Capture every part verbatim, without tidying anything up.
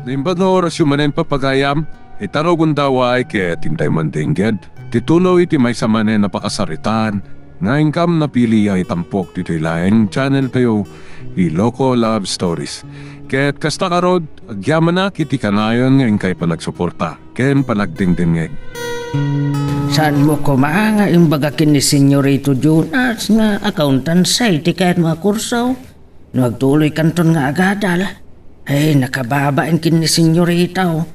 Naimbag nga orasyo manen, papagayam, ita rugonda, ket intay man dengged ti tuloy iti maysa manen a pakasaritaan nga inkam napili a itampok ditoy laeng channel tayo, Iloko Love Stories. Ket kasta ngarud, agyamanak iti kanayon nga inkay panagsuporta ken panagdengdengngeg. Saanmo koma nga imbaga ken ni Senyorito Jonas nga accountancy ti kayatmo a kurso? No agtuloykanton nga agadal, ay, nakababain ken ni Senyorito.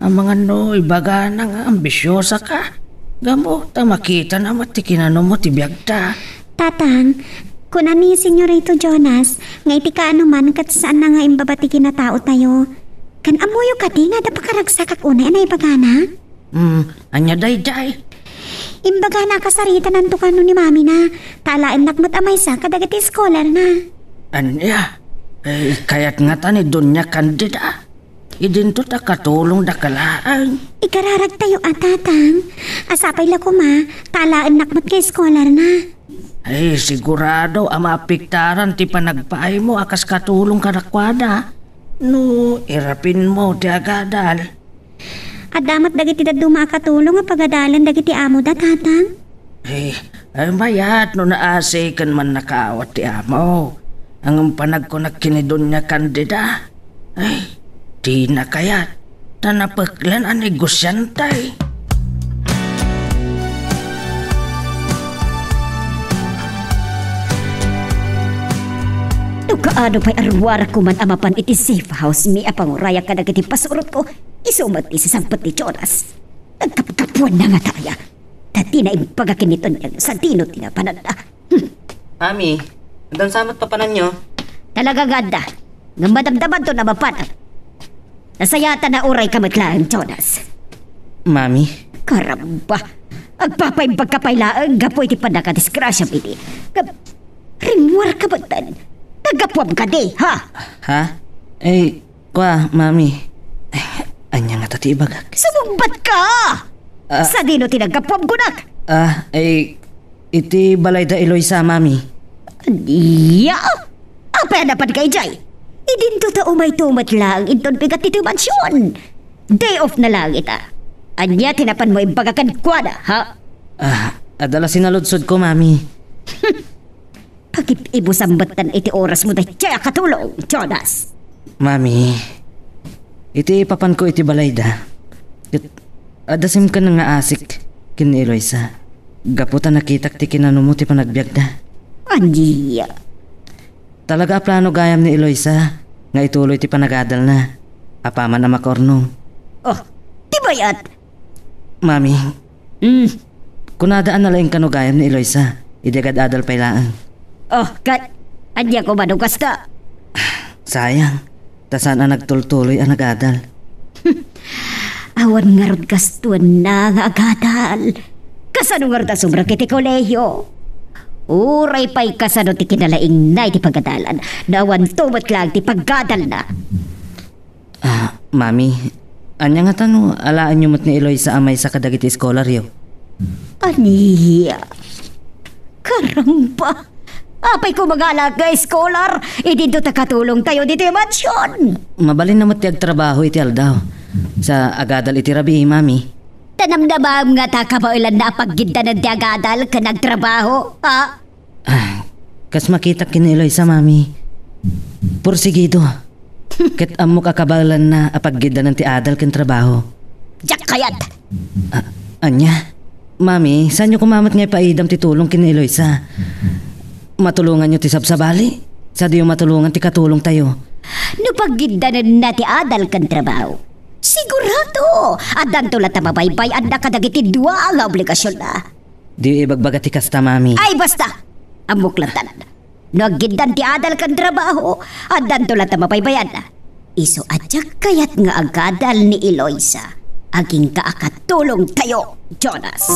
Amangan no ibagana nga ambisiosa ka. Gapu ta makitana met ti kinanumo ti biagta. Tatang, kuna ni Senyorito Jonas nga iti kaano man ket saanna nga imbaba ti kinataotayo. Kan ammoyo kadi nga adda pakaragsakak unay a naibagana? Hmm, ania daydiay? Imbagana a kasaritananto kano ni mamina, ta alaennak met a maysa kadagiti scholarna. Ania? Eh, kayat ngata ni Doña Candida? Idinto ta katulongdaka laeng. Ikararagtayo a, Tatang. A sapay la koma, ta alaennak met nga scholarna. Ay, sigurado a maapektaran ti panagpaaymo a kas katulong kadakuada no irapinmo ti agadal. Adda met dagiti dadduma a katulong a pagadalen dagiti amoda, Tatang. Eh, ay, mayat no naasiken man nakaawat ti amo. Ngem panagkunak ken ni Doña Candida, ay, dina kayat ta napeklan a negosiante. No kaano pay a ruarak koma a mapan iti safe house mi a pangurayak kadagiti pasurotko, isu met ti sasangpet ni Jonas. Agkapkapuanna ngata aya. Ta dina imbaga ken ni Tonyang sadino ti napananna. Hmm. Mami, adda sa met papananyo? Talaga nga adda. Ngem madamdamanto a mapan. Nasayaatanna uray ka met laeng, Jonas. Mami. Karamba. Agpapaimbagka pay laeng gapu iti pannakadisgrasiam idi. Ngem rimmuarka metten. Naggapuam kadi, ha? Ha? Eh, kua, Mami. Eh, ania ngata ti ibagak? Sumungbatka! Ah. Sadino ti naggapuam kunak? Ah, eh, iti balay da Eloisa, Mami. Ania? Apay a napanka idiay? Idinto ta umayto met laeng inton bigat iti mansion. Day off na laeng ita. Ania ti napanmo ibaga kenkuana, ha? Ah, adda la sinaludsodko, Mami. Pagib-ibusan metten iti orasmo daydiay a katulong, Jonas. Mami, iti papanko iti balayda, ket adda simken nga asik ken ni Eloisa gapu ta nakitak ti kinanumo ti panagbiagda. Ania? Talaga a plano gayam ni Eloisa nga ituloy ti panagadalna apaman a makaurnong. Oh, ti bayat! Mami. Mm. Kunada a nalaing kano gayam ni Eloisa idi agad-adal pay laeng. Oh, ket ania koma no kasta? Sayang, ta saan a nagtultuloy a nagadal. Awan ngarud gastuenna nga agadal. Kasano ngarud a sumrek iti kolehio? Uray pay kasano ti kinalaingna iti pagadalan, no awanto met laeng ti paggadalna. Ah, Mami, ania ngata no alaenyo met ni Eloisa a maysa kadagiti eskolaryo? Ania? Karamba! Apay koma nga alaek nga eskolar? Idinto ta katulongtayo ditoy mansion. Mabalinna met ti agtrabaho iti aldaw sa agadal iti rabii, Mami. Ta namnamaem ngata a kabaelanna a paggiddanen ti agadal ken agtrabaho, ha? Ah, kas makitak ken ni Eloisa, Mami. Porsigido. Ket ammok a kabaelanna a paggiddanen ti adal ken trabaho. Diak kayat! Ah, ania? Mami, saanyo koma met nga ipaidam ti tulong ken ni Eloisa? Matulonganyo ti sabsabali, sa diyo matulongan ti katulongtayo. No paggiddanenna ti adal ken trabaho, sigurado, addanto latta mabaybay-anna kadagiti dua nga obligasionna. Diyo ibagbaga ti kasta, Mami. Ay, basta! Ammok lattan. No aggiddan ti adal ken trabaho, addanto latta mabaybay-anna. Isu a diak kayat nga agadal ni Eloisa, agingga a katulongtayo, Jonas.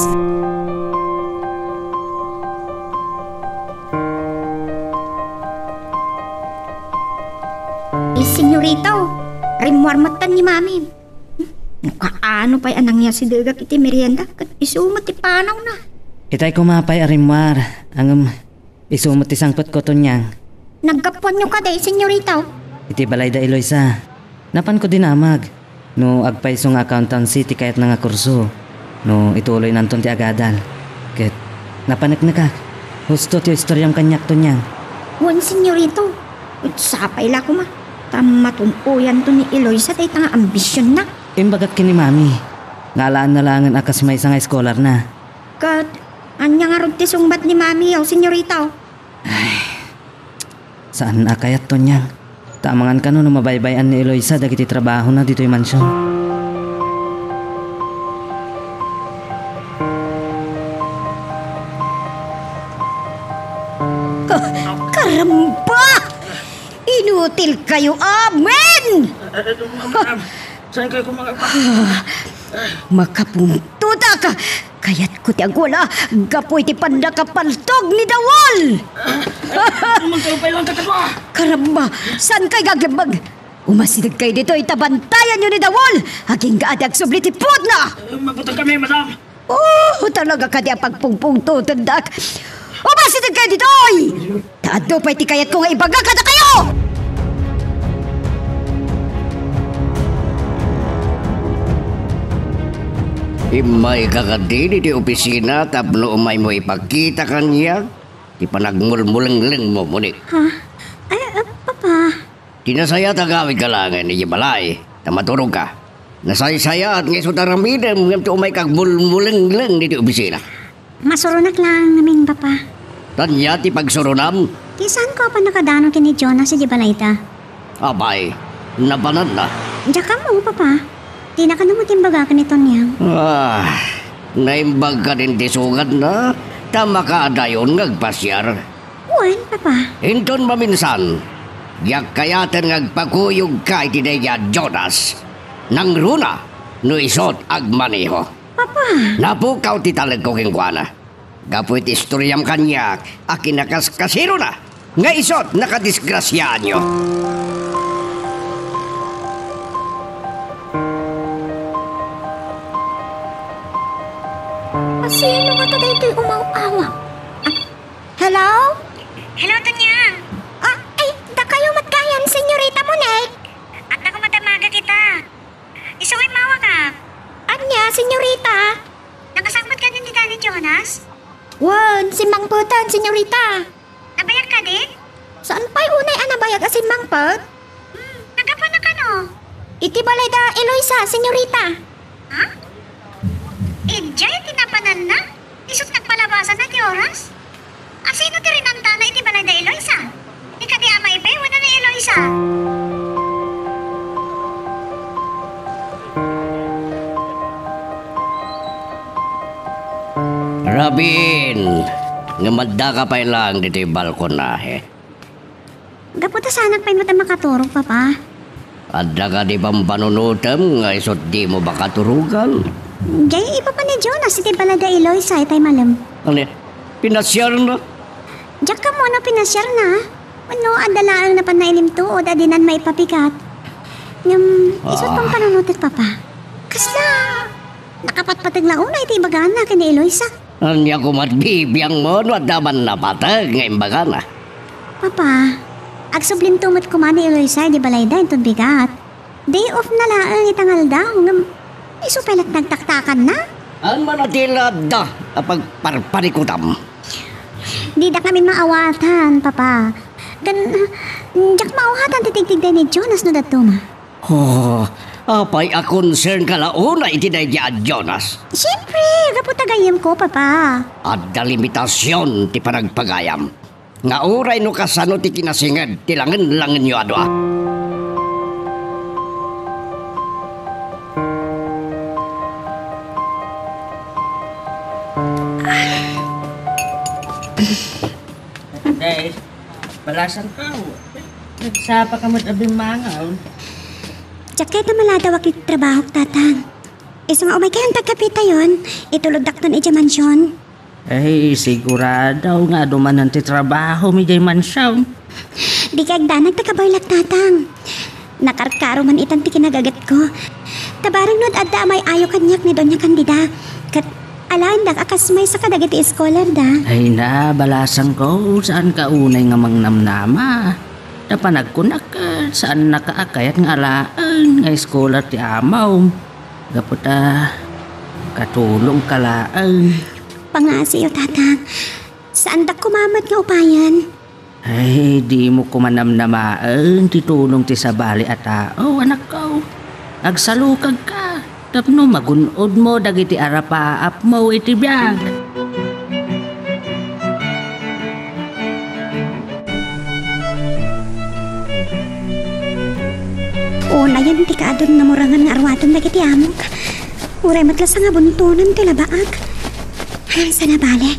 Eh, senyorita, rimmuar metten ni Mami. No kaano pay a nangyasidegak iti merienda, ket isu met ti panawna. Itay koma pay a rimmuar, ngem isu met ti sangpetko, Tonyang. Naggapuanyo kadi, senyorita? Iti balay da Eloisa. Napanko dinamag no agpayso nga accountancy ti kayatna nga kurso no ituloynanton ti agadal. Ket napaneknekak. Husto ti istoriam kaniak, Tonyang. Wen, senyorito. Sapay la koma ta matum-oyanto ni Eloisa dayta nga ambisionna. Imbagak ken ni Mami nga alaenna laengen a kas maysa nga eskolarna. Ket ania ngarud ti sungbat ni Mami, o, senyorito? Saan a kayat, Tonyang. Ta amangan kano no mabaybay-an ni Eloisa dagiti trabahona ditoy mansion. Ka-, karamba! Inutil kayo amin! Eh, eh, madam, saan kayo kumangapa? Makapungtodak! Kayatko ti agwala gapu iti pannakapaltog ni Dawol! Naman kayo pa ilang kataba! Karamba! Saan kayo gaglembag? Umasideg kayo ditoy ta bantayanyo ni Dawol! Agingga a di agsubli ti puotna! Eh, mabutang kami, madam! Oh, talaga kadi a pagpungpungtotendak! Umasideg kayo ditoy! Ta adu pay ti kayatko nga ibaga kadakayo! Immayka kadi ditoy opisina tapno umaymo ipakita kaniak ti panagmulmulenglengmo, Monique. Ha? Ay, ah, Papa. Ti nasayaat a agawidka laengen idiay balay, ta maturogka. Nasaysayaat nga isu ti aramidem ngem ti umayka agmulmulengleng ditoy opisina. Masuronak laeng ngamin, Papa. Ania ti pagsuronam? Ti saanko a pannakadanon ken ni Jonas idiay balayda. Apay, napananna? Diak ammo, Papa. Dina kano met imbaga ken ni Tonyang. Ah, naimbag kadin ti sugatna, ta makaadayon nga agpasiar. Wen, Papa. Inton maminsan, diak kayaten nga agpakuyogka iti daydi a Jonas. Nangruna no isut' agmaneho. Papa. Napukaw ti talekko kenkuana. Gapu iti istoriam kaniak a kinakaskasirona nga isut' nakadisgrasiaanyo. Asino ngata daytoy umaw-awag? Ah, hello? Hello, Tonyang. Ah, ay, dakayo met gayam, Senyorita Monique. Adda koma damaga kita. Isu nga immawagak. Ania, senyorita? Nakasangpet kadin dida ni Jonas? Wen, simmangpeten, senyorita. Nabayag kadi? Saan pay unay a nabayag a simmangpet? Hmm, naggapuan na kano? Iti balayda Eloisa, senyorita. Ha? Idiay ti napananna? Isut' nagpalabasan na ti oras? Asino ti rinantana iti balayda Eloisa? Ni kadi a Maybe wenno ni Eloisa? Rabin, ngem addaka pay laeng ditoy balkonahe. Gapu ta saanak pay met a makaturog, Papa. Adda kadi pampanunotem nga isut' dimo makaturogan? Diay ipapan ni Jonas iti balayda Eloisa itay malem. Ania? Pinasiarna? Diak ammo no pinasiarna. Wenno adda laeng napan nailimtuod a dinan maipapigat. Ngem, isut' pampanunotek, Papa. Kasla nakapatpateg la unay ti ibagana ken ni Eloisa. Ania koma't bibiangmo no adda man napateg nga imbagana? Papa, agsublinto met koma ni Eloisa idiay balayda inton bigat. Day off na laeng ita nga aldaw, ngem isu pay la't nagtaktakanna. Ania man a ti la adda a pagparparikutam? Didak ngamin maawatan, Papa. Ken, diak maawatan ti tigtigday ni Jonas no dadduma. Oh, apay a concern ka la unay iti daydi a Jonas? Siempre, gapu ta gayyemko, Papa. Adda limitasion ti panagpagayam. Nga uray no kasano ti kinasinged ti langen-langenyo a dua. Day, balasangko. Nagsapa ka met a bimmangaw. Diak kayat a maladawak iti trabahok, Tatang. Isu nga umaykayon ti agkapitayon, itulodakton idiay mansion. Ay, sigurado nga adu manen ti trabahom idiay mansion. Dika agdanag ta kabaylak, Tatang. Nakarkaro man itan ti kinagagetko. Ta bareng no adda a may-ayo kaniak ni Doña Candida, ket alaendak a kas maysa kadagiti eskolarda. Ay na, balasangko, saanka unay nga mangnamnama. Ta panagkunak, eh, saannaka a kayat nga alaen nga eskolar ti amom. Gapu ta katulongka laeng. Pangngasiyo, Tatang. Saandak koma met nga upayen. Ay, dimo koma namnamaen ti tulong ti sabali a tao, anakko. Agsalukagka tapno magun-odmo dagiti arapaapmo iti biag. Unayen ti kaadun namurangan nga arwaten dagiti amok. Uray met la sangabuntonan ti labaak. Ay, sanabali.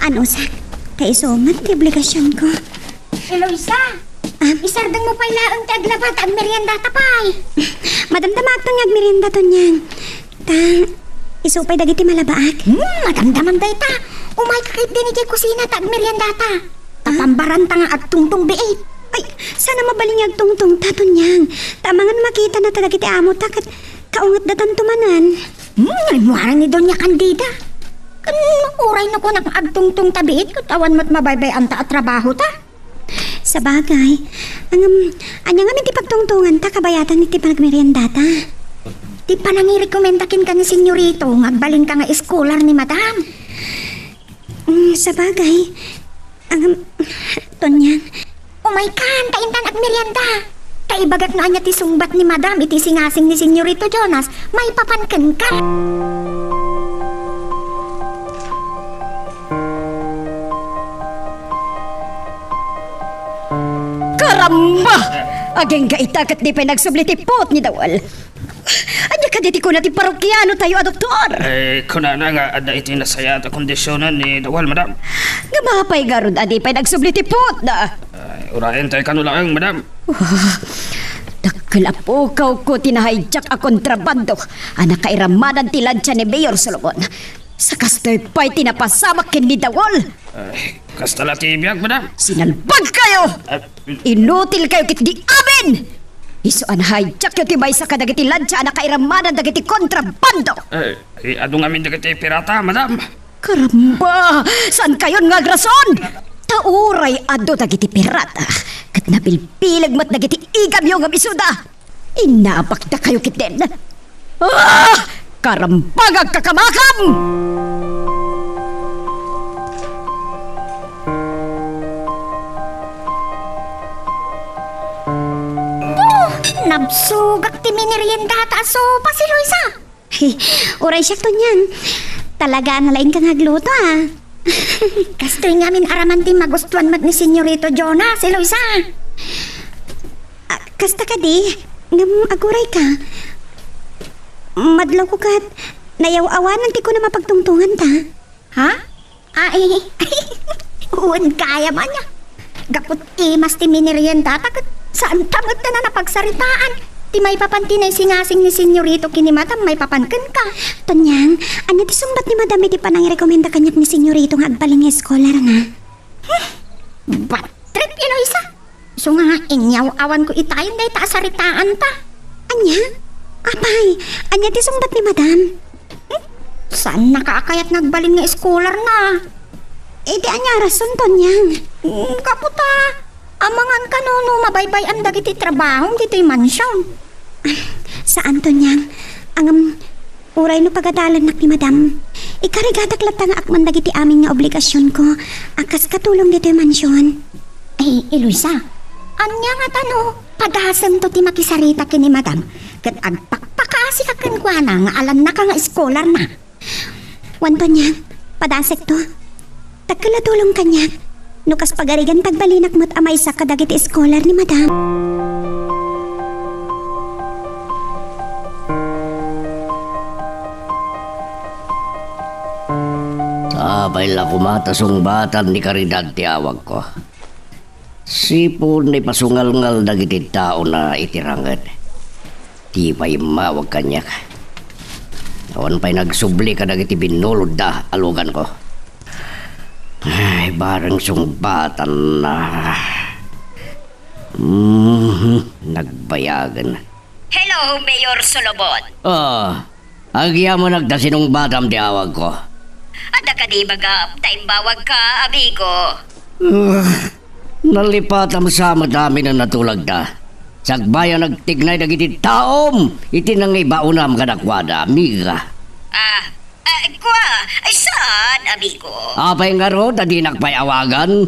Anusak, ta isu met ti obligasionko. Eloisa! Ah? Isardengmo pay laeng ti aglaba ta agmeriendata pay. Madamdamaakton nga agmerienda, Tonyang. Ta, isu pay dagiti malabaak. Hmm, madamdamam dayta. Umayka ket dinidiay kusina ta agmeriendata. Ta Ah? pambaranta nga agtungtong biit. Ay, saan a mabalin nga agtungtongta, Tonyang. Ta amangan makitana ta dagiti amota ket kaungetdatanto manen. Hmm, rimmuaran ni Doña Candida. Ken uray no kunak agtungtongta biit ket awan met mabaybay-anta a trabahota. Sabagay. Ngem, ania ngamin ti pagtungtonganta kabayatan iti panagmeriendata? Ti panangirekomenda kenka ni Senyorito nga agbalinka nga eskolar ni Madam. Mm, sabagay. Ngem, Tonyang. Umaykan, ta intan agmerienda. Ta ibagak no ania ti sungbat ni Madam iti singasing ni Senyorito Jonas, maipapan kenka. Karamba! Agingga ita ket di pay nagsubli ti puot ni Dawal. Ania kadi ti kuna ti parokianotayo a doktor? Eh, kunana nga adda iti nasayaat a kondisionen ni Dawal, madam. Ngem apay ngarud a di pay nagsubli ti puotna? Ay, urayen tay kano laeng, madam. Wah, dakkel a pukawko ti nahijack a kontrabando a nakairamanan ti lantsa ni Mayor Solomon. Sa kastoy pay ti napasamak ken ni Dawal. Ay, kasta la ti biag, madam. Sinalbagkayo! Ah, Inutilkayo ketdi amin! Isu a nahijackyo ti maysa kadagiti lantsa a nakairamanan dagiti kontrabando. Eh, eh, adu ngamin dagiti pirata, madam. Karamba! Saankayon nga agrason? Ta uray adu dagiti pirata, ket napilpileg met dagiti igamyo ngem isuda. Inabakdakayo ketdin. Ah! Karamba nga agkakamakam! Oh, nabsogak ti mineriendata a sopas, Eloisa. Uray siak, Tonyang. Talaga a nalaingka nga agluto, ah. Kastoy ngamin araman ti magustuan met ni Senyorito Jonas, Eloisa. Ah, kasta kadi, ngem agurayka. Madlawko ket nayaw-awanan ti kunam a pagtungtonganta. Ha? Ay, wen gayam ania. Gapu ti mas ti mineriendata ket saanta met a napagsaritaan ti maipapan ti naisingasing ni Senyorito ken ni Madam maipapan kenka. Tonyang, ania ti sungbat ni Madam iti panangirekomenda kaniak ni Senyorito nga agbalin nga eskolarna? Hmm, bad trip, Eloisa. Isu nga inyaw-awanko itayon dayta a saritaanta. Ania? Apay, ania ti sungbat ni Madam? Hmm? Saannaka a kayat nga agbalin nga eskolarna? Iti ania a rason, Tonyang? Hmm, gapu ta, amangan kano no mabaybay-an dagiti trabahom ditoy mansion. Saan, Tonyang. Ngem, uray no pagadalannak ni Madam, ikarigadak latta nga akman dagiti amin nga obligasionko a kas katulong ditoy mansion. Ay, Eloisa, ania ngata no padasemto ti makisarita ken ni Madam ket agpakpakaasika kenkuana nga alannaka nga eskolarna? Wen, Tonyang, padasekto. Dakkel a tulong kaniak. No kas pagarigan, agbalinak met a maysa kadagiti eskolar ni Madam. Apay la koma ta sungbatan ni Caridad ti awagko. Sipud ni pasungalngal dagiti taona iti ranget. Di pay immawag kaniak. Awan pay nagsubli kadagiti binnulodda a luganko. Ay, bareng sungbatanna. Mhm, nagbayagen. Hello, Mayor Solomon. Ah, agyamanak ta sinungbatam ti awagko. Adda kadi bagam ta immawagka, amigo? Ah, Nalipatam sa met amin a natulagda. Sakbay a nagtignay dagiti taom iti nangibaonam kadakuada, amiga. Ah, eh, kua, ay saan, amigo? Apay ngarud a dinak pay awagan?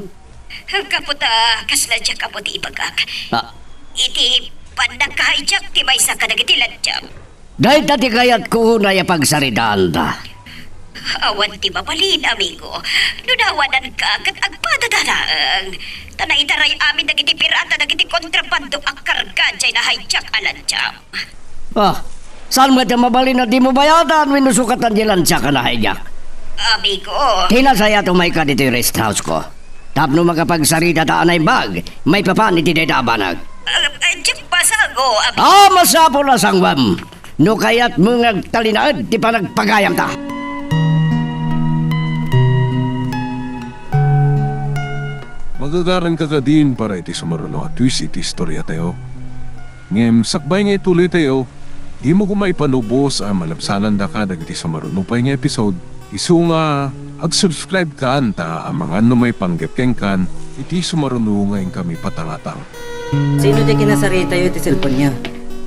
Gapu ta kasla diak ammo ti ibagak. Ah. Iti pannakahijack ti maysa kadagiti lantiam. Dayta ti kayatko unay a pagsaritaanta. Awan ti mabalin, amigo. No naawananka ket agpadada laeng. Ta naitaray amin dagiti pirata dagiti kontrabando a karga diay nahijack a lantiam. Ah, saan met a mabalin a dimo bayadan wenno sukatan diay lantiak a nahijack? Amigo. Ti nasayaat umayka ditoy rest house-ko. Tapno makapagsarita ta a naimbag maipapan iti dayta a banag. Ah, ah, diak masango, amigo. Ah, masapul a sanguem. No kayatmo nga agtalinaed ti panagpagayamta. Magagaranka kadin para iti sumaruno a twist iti istoriatayo. Ngem sakbay nga ituloytayo, dimo koma ipanubos a malabsanandaka dagiti sumaruno pay nga episode, isu nga ag-subscribe kan ta amangan no maipanggep kenkan iti sumaruno nga inkami patangatang. Sino ti kinasaritayo iti cellphone-yo?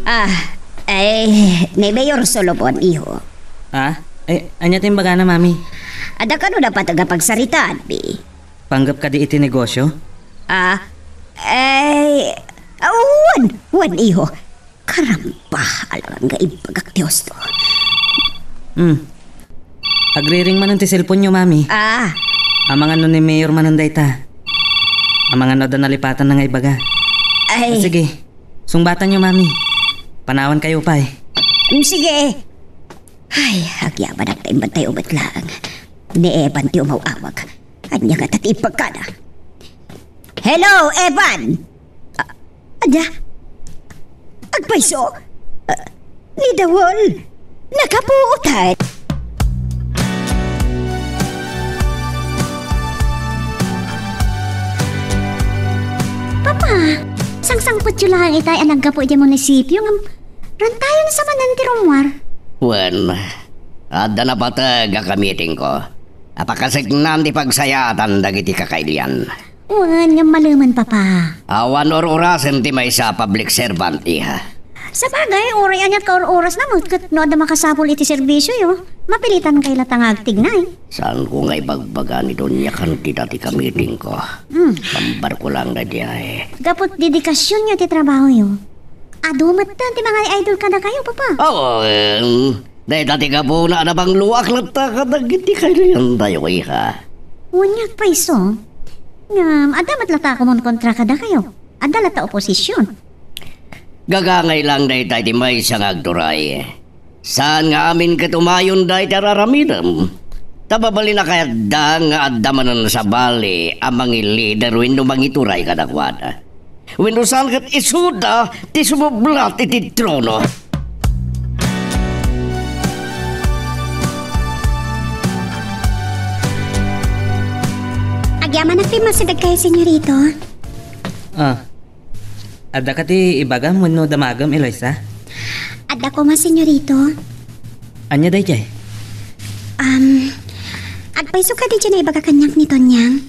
Ah, ay, ni Mayor Solomon, iho. Ah? Eh, ania ti imbagana, Mami? Adda kano napateg a pagsaritaanmi? Panggep kadi iti negosyo? Ah, ay, ah, wen, wen, iho. Karamba, alangan nga imbagak ti husto. Hmm. Agriring manen ti cellphone-yo, Mami. Ah. Amangan no ni Mayor manen dayta. Amangan no adda nalipatanna nga ibaga. Ay. Sige. Sungbatanyo, Mami. Panawankayo pay. Mm, sige. Ay, agyamanak ta imbantay umet laeng. Ni Evan ti umaw-awag. Ania ngata ti imbagana? Hello, Evan! A-, adda? Agpayso? A, ni Dawol? Nakapuotan? Papa, sangsangpetyo laeng itay a naggapu idiay munisipio ngem rantayon sa manen ti rummuar. Wen, adda napateg a kamitingko a pakaseknan ti pagsayaatan dagiti kakailian. Wen, ngem malemen, Papa. Awan or-orasen ti maysa a public servant, iha. Sabagay, uray aniat kaur-orasna met ket no adda makasapul iti serbisioyo, mapilitankay latta nga agtignay. Saanko nga ibagbaga ni Doña Candida ti kamitingko. Hmm. Sambarko laeng daydiay. Gapu ti dedikasionyo iti trabahoyo, adu metten ti mangay-idol kadakayo, Papa. Oo, em, dayta ti gapuna a nabangloak latta kadagiti kailantayo, iha. Wen, agpayso. Ngem, adda met latta a kumonkontra kadakayo. Adda latta oposision. Gagangay laeng dayta iti maysa nga agturay. Saan nga amin ket umayonda iti ar-aramidem. Ta mabalin a kayatda nga adda manen sabali a mangilider wenno mangituray kadakuada. Wenno saan ket isuda ti sumublat iti trono. Agyamanak ti masidegkayo, Senyorito. Ah. Adda kadi ibagam wenno damagem, Eloisa? Adda koma, Senyorito. Ania daydiay? Um, agpayso kadi diay naibaga kaniak ni Tonyang?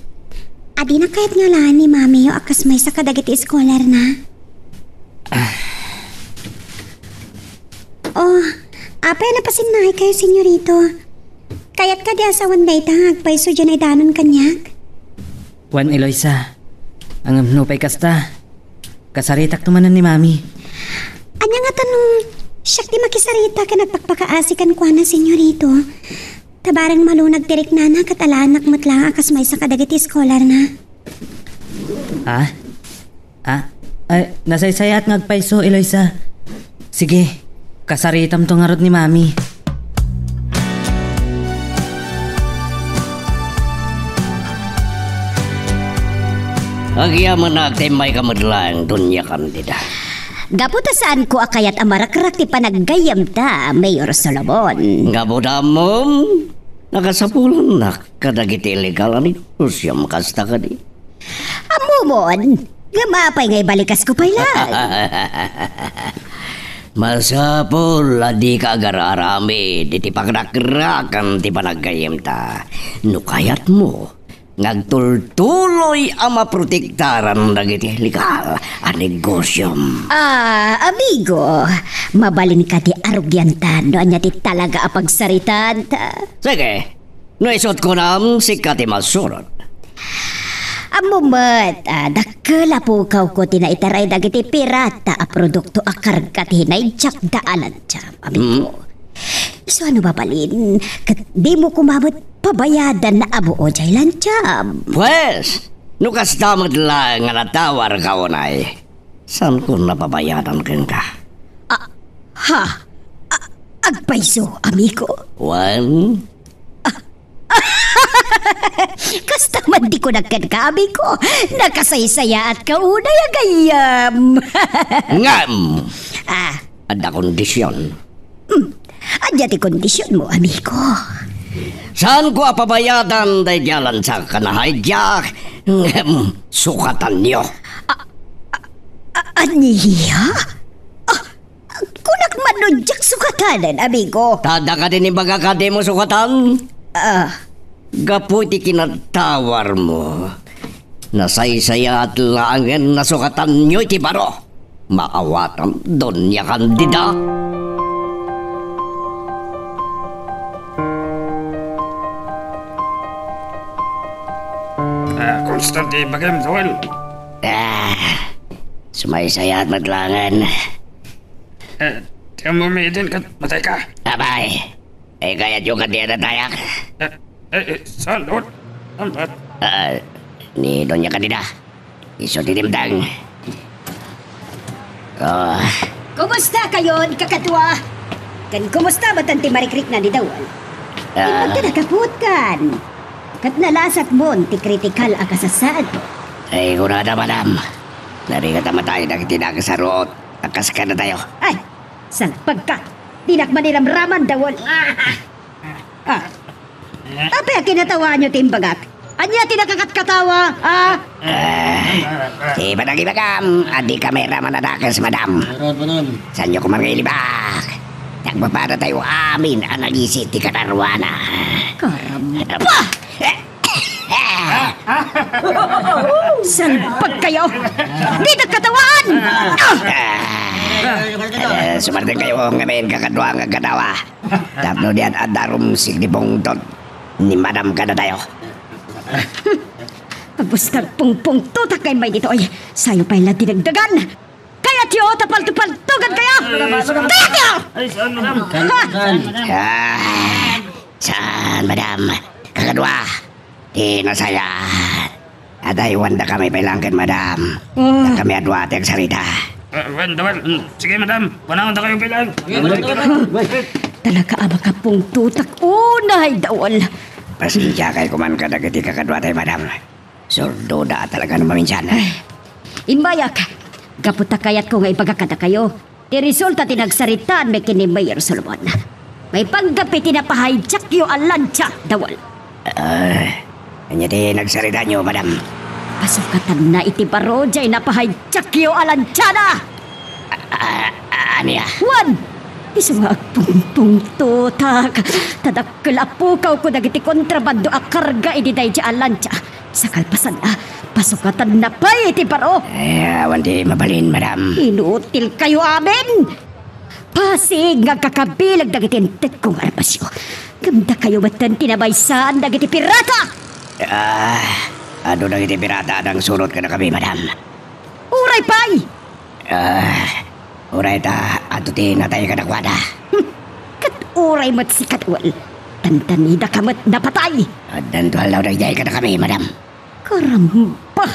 Adinak kayat nga alaen ni Mamiyo a kas maysa kadagiti eskolarna. Ah. Oh, apay a napasinnaikayo, Senyorito? Kayat kadi a sawen dayta nga agpayso diay naidanon kaniak? Wen, Eloisa, ngem nupay kasta, kasaritakto manen ni Mami. Ania ngata no siak ti makisarita ken agpakpakaasi kenkuana, Senyorito? Ta bareng malunag ti riknana ket alaennak met laeng a kas maysa kadagiti eskolarna. Ha? Ah, ay, nasaysayaat nga agpayso, Eloisa. Sige, kasaritamto ngarud ni Mami. Agyamanak ta immayka met laeng, Doña Candida. Gapu ta saanko a kayat a marakrak ti panaggayyemta, Mayor Solomon. Gapu ta ammom, nakasapulannak kadagiti illegal a negosiom, kasta kadi? Ammomon, ngem apay nga ibalikasko pay laeng? Masapul a dika agar-aramid iti pangrakrakan ti panaggayyemta. No kayatmo, nga agtultuloy a maprotektaran dagiti legal a negosiom. Ah, amigo, mabalin kadi arugiantan no ania ti talaga a pagsaritaan ta? Sige, no isut' kunam, sika ti masurot. Ammo met, ah, dakkel a pukawko ti naitaray dagiti pirata a produkto a karga ti hinaijakda a lantiam, amigo. Hmm. Isu a no mabalin, ket dimo koma met pabayadan a buo jay lantiam. Pues, no kasta met laeng nga natawarka unay, saanko a pabayadan kenka? Ah, ha? Ah, agpayso, amigo? Wen? Kasta man ti kunak kenka, amigo. Nakasaysayaatka unay a gayyem. Ngem! Ah. Adda kondision. Hmm. Ania ti kondisionmo, amigo? Saanko a pabayadan daydi a lantiak a na-hijack, ngem sukatanyo. A-, a-, a-, ania? Ah, kunak man no diak sukatanen, amigo. Ta adda kadi imbagak a dimo sukatan? Ah. Gapu iti kinatawarmo, nasaysayaat laengen a sukatanyo iti baro. Maawatam, Doña Candida. Ah, kumusta ti bagim, Joel? Ah, sumaysayaat met laengen. Eh, ti ammom idi ket matayka? Apay, ay kayatyo kadi a natayak? Eh, eh, eh, saan, Lord? Saan, Pat? Ah, ni Doña Candida. Isu ti dimteng. Oh. Kumusta kayon, kakadua? Ken kumusta met ti marikrikna ni Dawal? Ah. Immod ta nakapuotkan. Ket nalasatmon ti kritikal a kasasaad. Ay, kunada, madam. Narigat a matay dagiti nakasarot. A kas kadatayo. Ay, salpagka. Dinak maniramraman, Dawal. Ah. Apay a kinatawaanyo ti imbagak? Ania ti nakakatkatawa, ah? Ah, ti panagibagam, a dika mairaman a dakes, madam. Saanyo koma nga ilibak. Nagpapadatayo amin a nagisi ti kadaruana. Karamba! Salpagkayo! Didak katawaan! Ah! Ah, sumartenkayo ngamin, kakadua nga agkatawa. Tapno diay adda rumsig ti pungtot ni madam kadatayo. Basta agpungpungtotak nga immay ditoy. Sayo pay la dinagdagan. Kayatyo ta paltopaltogankayo? Kayatyo! Ay, saan, madam? Ha? Saan, madam? Ah, saan, madam? Kakadua, ti nasayaat. Adaywandakami pay laeng ken madam. Ah. Dakami a dua ti agsarita. Ah, wen, wen. Mm, sige, madam. Kunaendakayo pay laeng. Talaga a makapungtotak unay, Dawal. Pasensiakay koman kadagiti kakaduatayo, madam. Surdoda a talaga no maminsan. Ay, immayak. Gapu ta kayatko nga ibaga kadakayo ti resulta ti nagsaritaanmi ken ni Mayor Solomon. Maipanggep iti napahijackyo a lansia, Dawal. Ah, ania ti nagsaritaanyo, madam? Pasukatanna iti baro jay napahijackyo a lansiana! Ah, ah, ania? Wen, isu nga agpungpungtotak, ta dakkel a pukawko dagiti kontrabando a karga idi daydi a lansia. Sa kalpasanna, pasukatanna pay iti baro. Ay, awan ti mabalin, madam. Inutilkayo amin! Pasig nga agkakabileg dagiti intekko nga armasyo. Ngem dakayo metten ti nabaysaan dagiti pirata! Ah, adu dagiti pirata a nangsurot kadakami, madam. Uray pay! Ah, uray ta adu ti natay kadakuada. Hmm, ket uray met sika, Dawal. Tandanidaka met napatay. Addanto a law daydiay kadakami, madam. Karamba!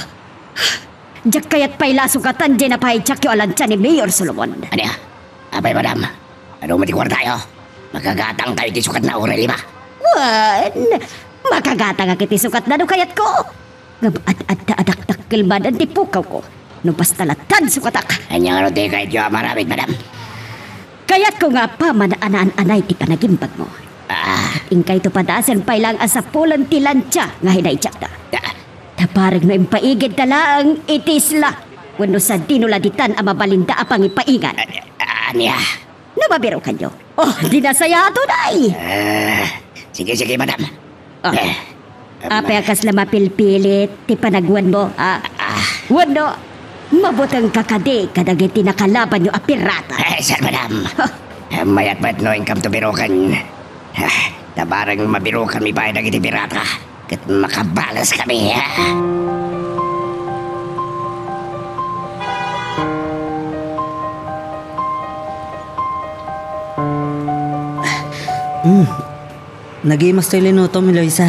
Diak kayat pay la a sukatan diay napahijackyo a lansia ni Mayor Solomon. Ania? Apay, madam? Adu met ti kuartayo? Makagatangkayo iti sukatna uray lima? Wen, makagatangak iti sukatna no kayatko. Ngem ad-adda a dakdakkel manen ti pukawko no basta lattan sukatak. Ania ngarud ti kayatyo a maaramid, madam? Kayatko nga apaman a naan-anay ti panagimbagmo. Ah. Inkayto padasen pay laeng a sapulen ti lansia nga hinahijackda. Ah. Ta barek no impaigidda laeng iti isla wenno sadino la ditan a mabalinda a pangipaingan. Ah, ah, ania? No mabirokanyo. Oh, di nasayaat unay! Ah, sige, sige, madam. Ah. Eh, Apay a kasla mapilpilit ti panagwanmo, a? Ah. Wenno, mabutengka kadi kadagiti nakalabanyo a pirata? Eh, sir, madam. Huh. Eh, mayat met no inkam to biroken. Ah, ta bareng mabirokanmi pay dagiti pirata, ket makabales kami, ah. Hmm. Nagimas toy linutom, Eloisa.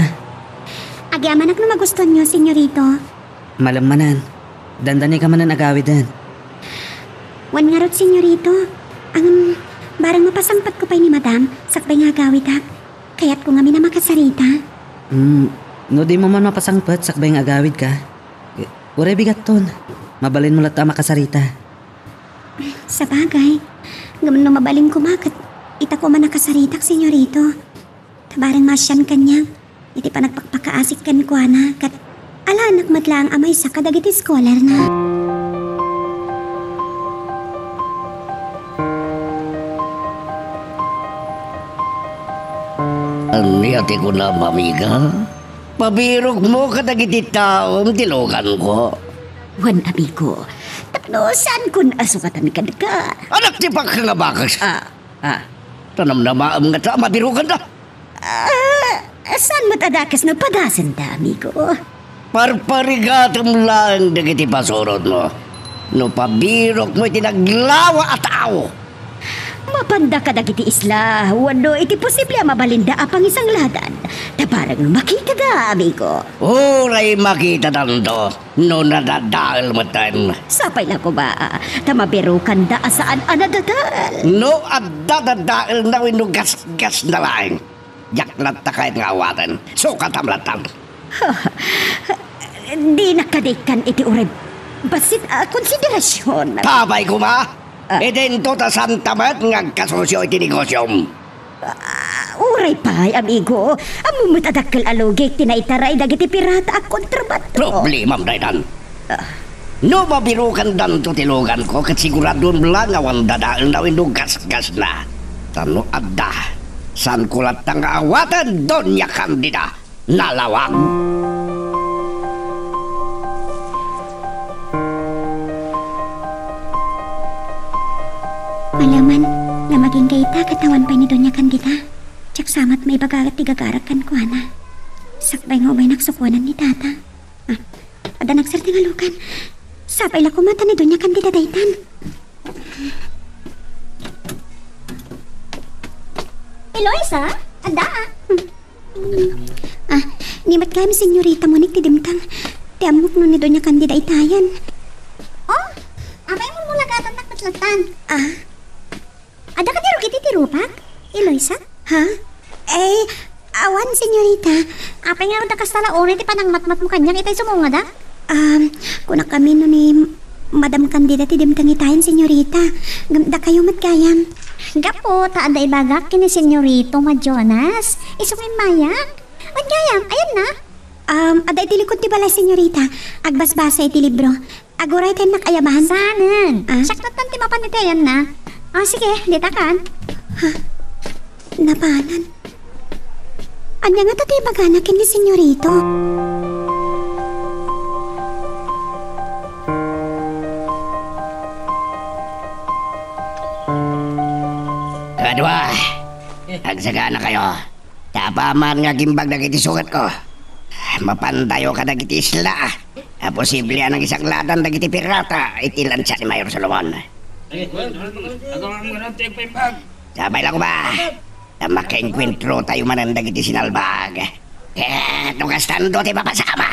Agyamanak no magustuanyo, Senyorito. Malam manen. Dandani ka manen agawiden. Wen ngarud, Senyorito. Ngem, bareng mapasangpetko pay ni Madam, sakbay nga agawidak. Kayatko ngamin a makasarita. Hmm, no dimo man mapasangpet sakbay nga agawidka, uray bigatton. Mabalinmo latta a makasarita. Sabagay. Ngem no mabalin koma ket ita koma nakasaritak, Senyorito. Ta bareng maasian kaniak iti panagpakpakaasik kenkuana, ket alaenak met laeng a maysa kadagiti scholarna. Ania ti kunam, amiga? Pabirokmo kadagiti taom ti luganko? Wen, amigo. Tapno saanko a sukatan kenka. Anak ti pakka nga bakas. Ah, ah. Ta namnamaem ngata a mabirokanda. Ah, saan met a dakes no padasenda, amigo? Parparigatem laeng dagiti pasurotmo. No pabirokmo iti naglawa a tao. Mapanda kadagiti isla, wenno iti posible a mabalinda a pangisangladan. Ta bareng makitada, amigo. Uray makitadanto, no nadadael metten. Sapay la koma, ta mabirokanda a saan a nadadael. No adda dadaelna wenno gasgasna laeng. Diak latta kayat nga awaten. Sukatam latta. Dinak kadi ikkan iti uray bassit a konsiderasion. Apay koma? Ah. Idinto ta saanta met nga agkasosio iti negosiom. Ah, uray pay, amigo. Ammom met a dakkel a lugik ti naitaray dagiti pirata a kontrabando. Problemam daytan. Ah. No mabirokandanto ti luganko, ket siguraduem la nga awan dadaelna wenno gasgasna. Ta no adda, saanko latta nga awaten, Doña Candida. Nalawag. Malaman nga aginggaita ket awan pay ni Doña Candida. Diak sa met maibaga ti gagarak kenkuana. Sakbay nga umaynak sukonan ni Tata. Ah, adda nagserti nga lugan. Sapay la koma ta ni Doña Candida daytan. Eloisa, adda, ah. Ah, ni met gayam, Senyorita Monique, ti dimteng. Ti ammok no ni Doña Candida itayen. Oh, apay mo mulagatannak met lattan? Ah? Adda kadi rugi ti rupak, Eloisa? Ha? Eh, awan, Senyorita. Apay nga adda kasta la unay ti panangmatmatmo kaniak itay sumungada? Um, kunak kami no ni Madam Candida ti dimteng itayen, Senyorita. Ngem dakayo met gayam. Gapu ta adda ibagak ken ni Senyorito Madjonas. Isu nga immayak. Wen gayam, ayanna? Um, adda iti likod ti balay, Senyorita. Agbasbasa iti libro. Aguray ti ayannak a yaban. Saanen. Ah? Siak lattan ti mapan iti ayanna. Ah, sige, dita kan. Ha? Napanan. Ania ngata ti ibagana ken ni Senyorito? Kadua, agsaganakayo. Ta apaman nga agimbag dagiti sugatko, mapantayo kadagiti isla a posible a nangisangladan dagiti pirata iti lansa ni Mayor Solomon. Sapay la koma, ta makaengkuentrotayo manen dagiti sinalbag. Ket no kastando ti mapasama,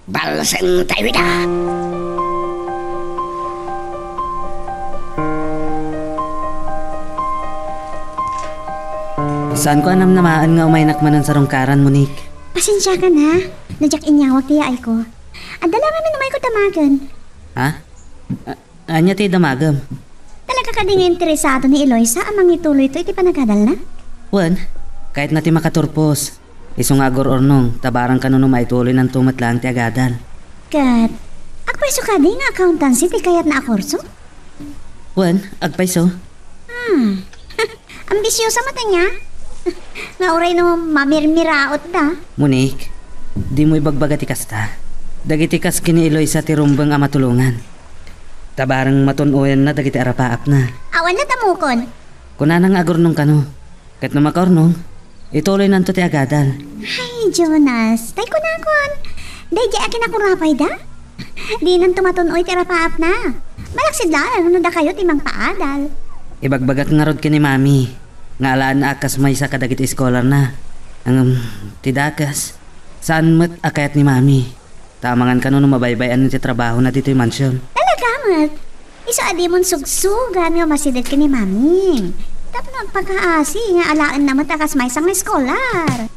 balsentayo ida. Saanko a namnamaen nga umaynak manen sarungkaran, Monique. Pasensiakan, ha? No diak inyawag ti yaayko. Adda la ngamin umayko damagen. Ha? A-, ania ti damagem? Talaga kadi nga interesado ni Eloisa a mangituloyto iti panagadalna? Wen, kayatna ti makaturpos. Isu nga agur-urnong, ta barang kano no maituloynanto met laeng ti agadal. Ket, agpayso kadi nga accountancy ti kayatna a kurso? Wen, agpayso. Hmm. Ambisiosa met ania? Nga uray no mamirmiraot da. Monique, Dimo ibagbaga ti kasta. Dagiti kas ken ni Eloisa ti rumbeng a matulongan. Ta bareng matun-oyanna dagiti arapaapna. Awan la tamukon. Kunana nga agurnong kano. Ket no makaurnong, ituloynanto ti agadal. Ay, Jonas, tay kunakon. Daydi a kinakurapayda? Dinanto matun-oy ti arapaapna. Malaksid laeng no dakayo ti mangpaadal. Ibagbagak ngarud ken ni Mami nga alaenna a kas maysa kadagiti eskolarna. Ngem, ti dakes, saan met a kayat ni Mami. Ta amangan kano no mabaybay-an ti trabahona ditoy mansion. Talaga met. Isu a dimon sugsugan nga masidet ken ni Mami. Tapno agpakaasi nga alaenna met a kas maysa nga eskolar.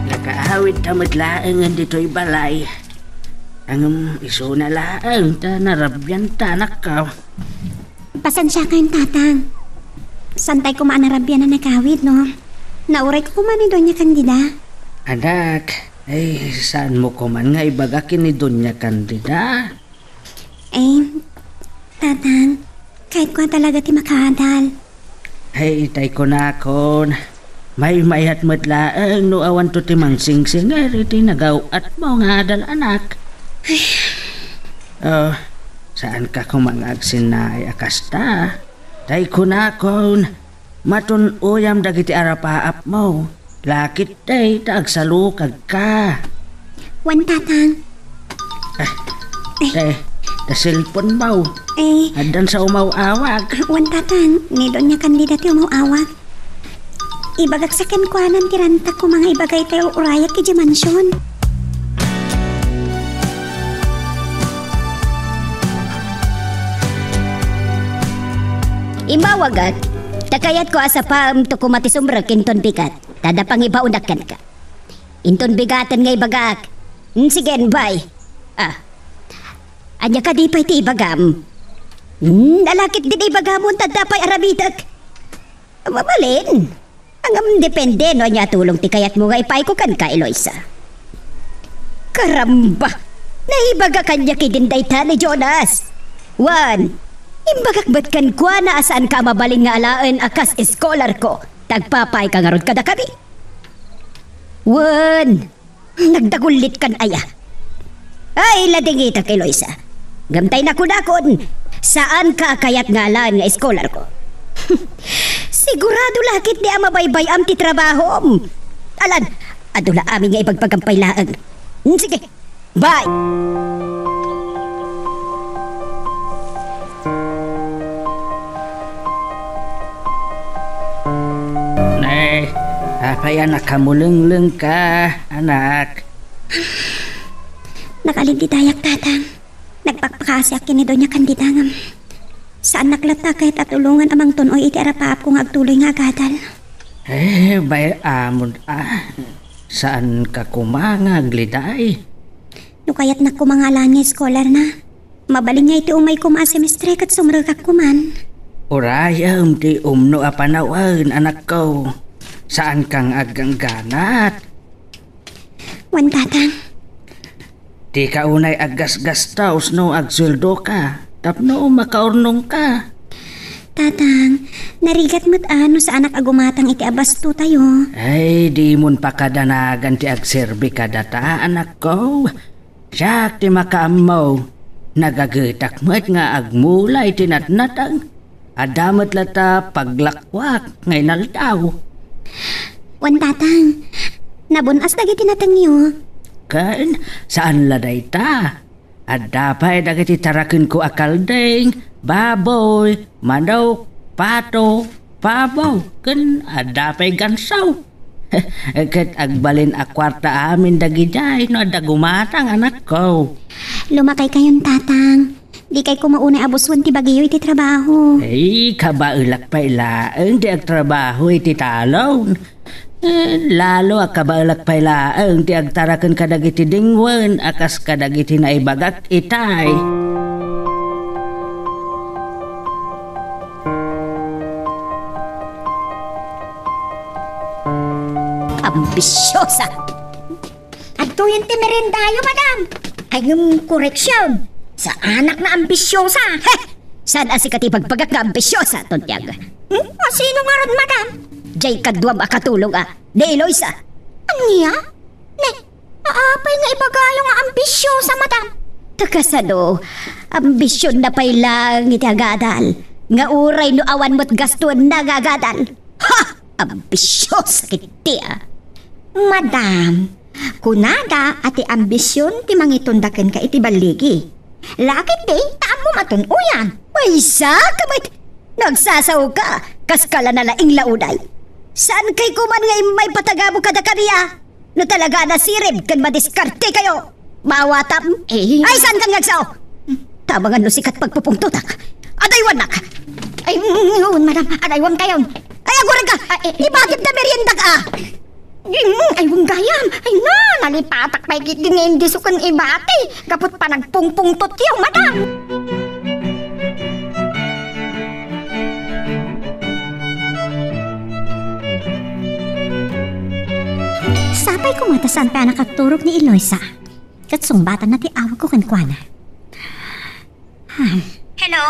Nakaawidta met laengen ditoy balay. Ngem isuna laeng ta narabianta, anakko. Pasensiakayon, Tatang. Saantay koma a narabian a nagawid, no? Naurayko koma ni Doña Candida. Anak, ay, saanmo koman nga ibaga ken ni Doña Candida? Eh, Tatang, kayatko a talaga ti makaadal. Ay, itay kunakon, maymayat met laeng no awanto ti mangsingsinger iti nagaw-atmo nga adal, anak. Ay. Oh, saanka koma nga agsinnaay a kasta? Tay kunakon, matun-oyam dagiti arapaapmo. Lakit tay ta agsalukagka. Wen, Tatang. Ah, eh, ta cellphone mo. Eh. Addan sa umaw-awag. Wen, Tatang, ni Doña Candida ti umaw-awag. Ibagak sa kenkuanan ti rantak koma nga ibaga itay urayak idiay mansion. Immawagak, ta kayatko a sapaemto koma ti sumrek inton bigat, ta adda pangibaonak kenka. Inton bigaten nga ibagak. Mm, sige, bay. Ah. Ania kadi pay ti ibagam? Mm, alakit din ibagam, ta adda pay aramidek. Mabalin. Ngem depende no ania a tulong ti kayatmo nga ipaayko kenka, Eloisa. Karamba! Naibaga kaniak idin dayta ni Jonas. Wen, imbagak met kenkuana a saanka a mabalin nga alaen a kas eskolarko, ta agpapaayka ngarud kadakami. Wen, nagdagulitkan aya? Ay, ladingitak, Eloisa. Ngem tay nakunakon, saanka a kayat nga alaen nga eskolarko. Sigurado lakit di a mabaybay-am ti trabahom. Alan, adu la amin nga ibagbagam pay laeng. Hmm, sige, bye! Ne, apay a nakamulenglengka, anak? Nakalididayak, Tatang. Nagpakpakaasiak ken ni Doña Candida ngem saannak latta a kayat a tulongan a mangtun-oy iti arapaapko nga agtuloy nga agadal. Eh, bay-amon, ah. Saanka koma nga agliday? No kayatnak koma nga alaen nga eskolarna, mabalin nga iti umay koma a semestre ket sumrekak koman. Urayem ti umno a panawen, anakko. Saanka nga aggangganat. Wen, Tatang. Dika unay aggasgastos no agsueldoka tapno makaurnongka. Tatang, narigat met a no saanak a gumatang iti abastotayo. Ay, dimon pakadanagan ti agserbi kadata, anakko. Siak ti makaammo. Nagagetak met nga agmula iti natnateng. Adda met latta paglakwak nga inaldaw. Wen, Tatang, nabun-as dagiti natengyo. Ken, saan la dayta? Adda pay dagiti tarakenko a kalding, baboy, manok, pato, pabo, ken adda pay gansaw. Ket agbalin a kuarta amin dagidiay no adda gumatang, anakko. Lumakaykayon, Tatang. Dikay koma unay a busuen ti bagiyo iti trabaho. Ay, kabaelak pay laeng ti agtrabaho iti talon. Eh, lalo a kabaelak pay laeng ti agtaraken kadagiti dingwen a kas kadagiti naibagak itay. Ambisiosa! Adtoyen ti meriendayo, madam. Ay, ngem koreksion. Saanak nga ambisiosa. He! Saan a sika ti ibagbagak nga ambisyosa, Tonyang? Hmm? A sino ngarud, madam? Jay kaduam a katulong a, ni Eloisa. Ania? Ne, apay nga ibagayo nga ambisyosa, madam? Ta kasano, ambisionna pay laeng iti agadal, nga uray no awan met gastoenna nga agadal. Ha! Ambisyosa ketdi a. Madam, kunada a ti ambision ti mangitunda kenka iti balligi. La ketdi, ta ammom a tun-oyan. Maysa ka met! Nagsasaoka, kas ka la nalaing la unay. Saan kay koman nga immay patagamo kadakami a? No talaga a nasirib ken madiskarte kayo, maawatam. Eh. Ay, saan kan nga agsao? Tamangan no sikat pagpupungtotak. Adaywannak. Ay, mm, madam, adaywam kayon. Ay, agurag ka! Ay, eh, ibagim ta meriendak a! Mm, ay, gayam! Ay, na, nalipatak pay ket din nga indiso ken ibati. Gaput panagpungpungtot kayo, madam! Sapay koma ta saan pay a nakaturog ni Eloisa. Ket sungbatanna ti awagko kenkuana. Hmm. Hello?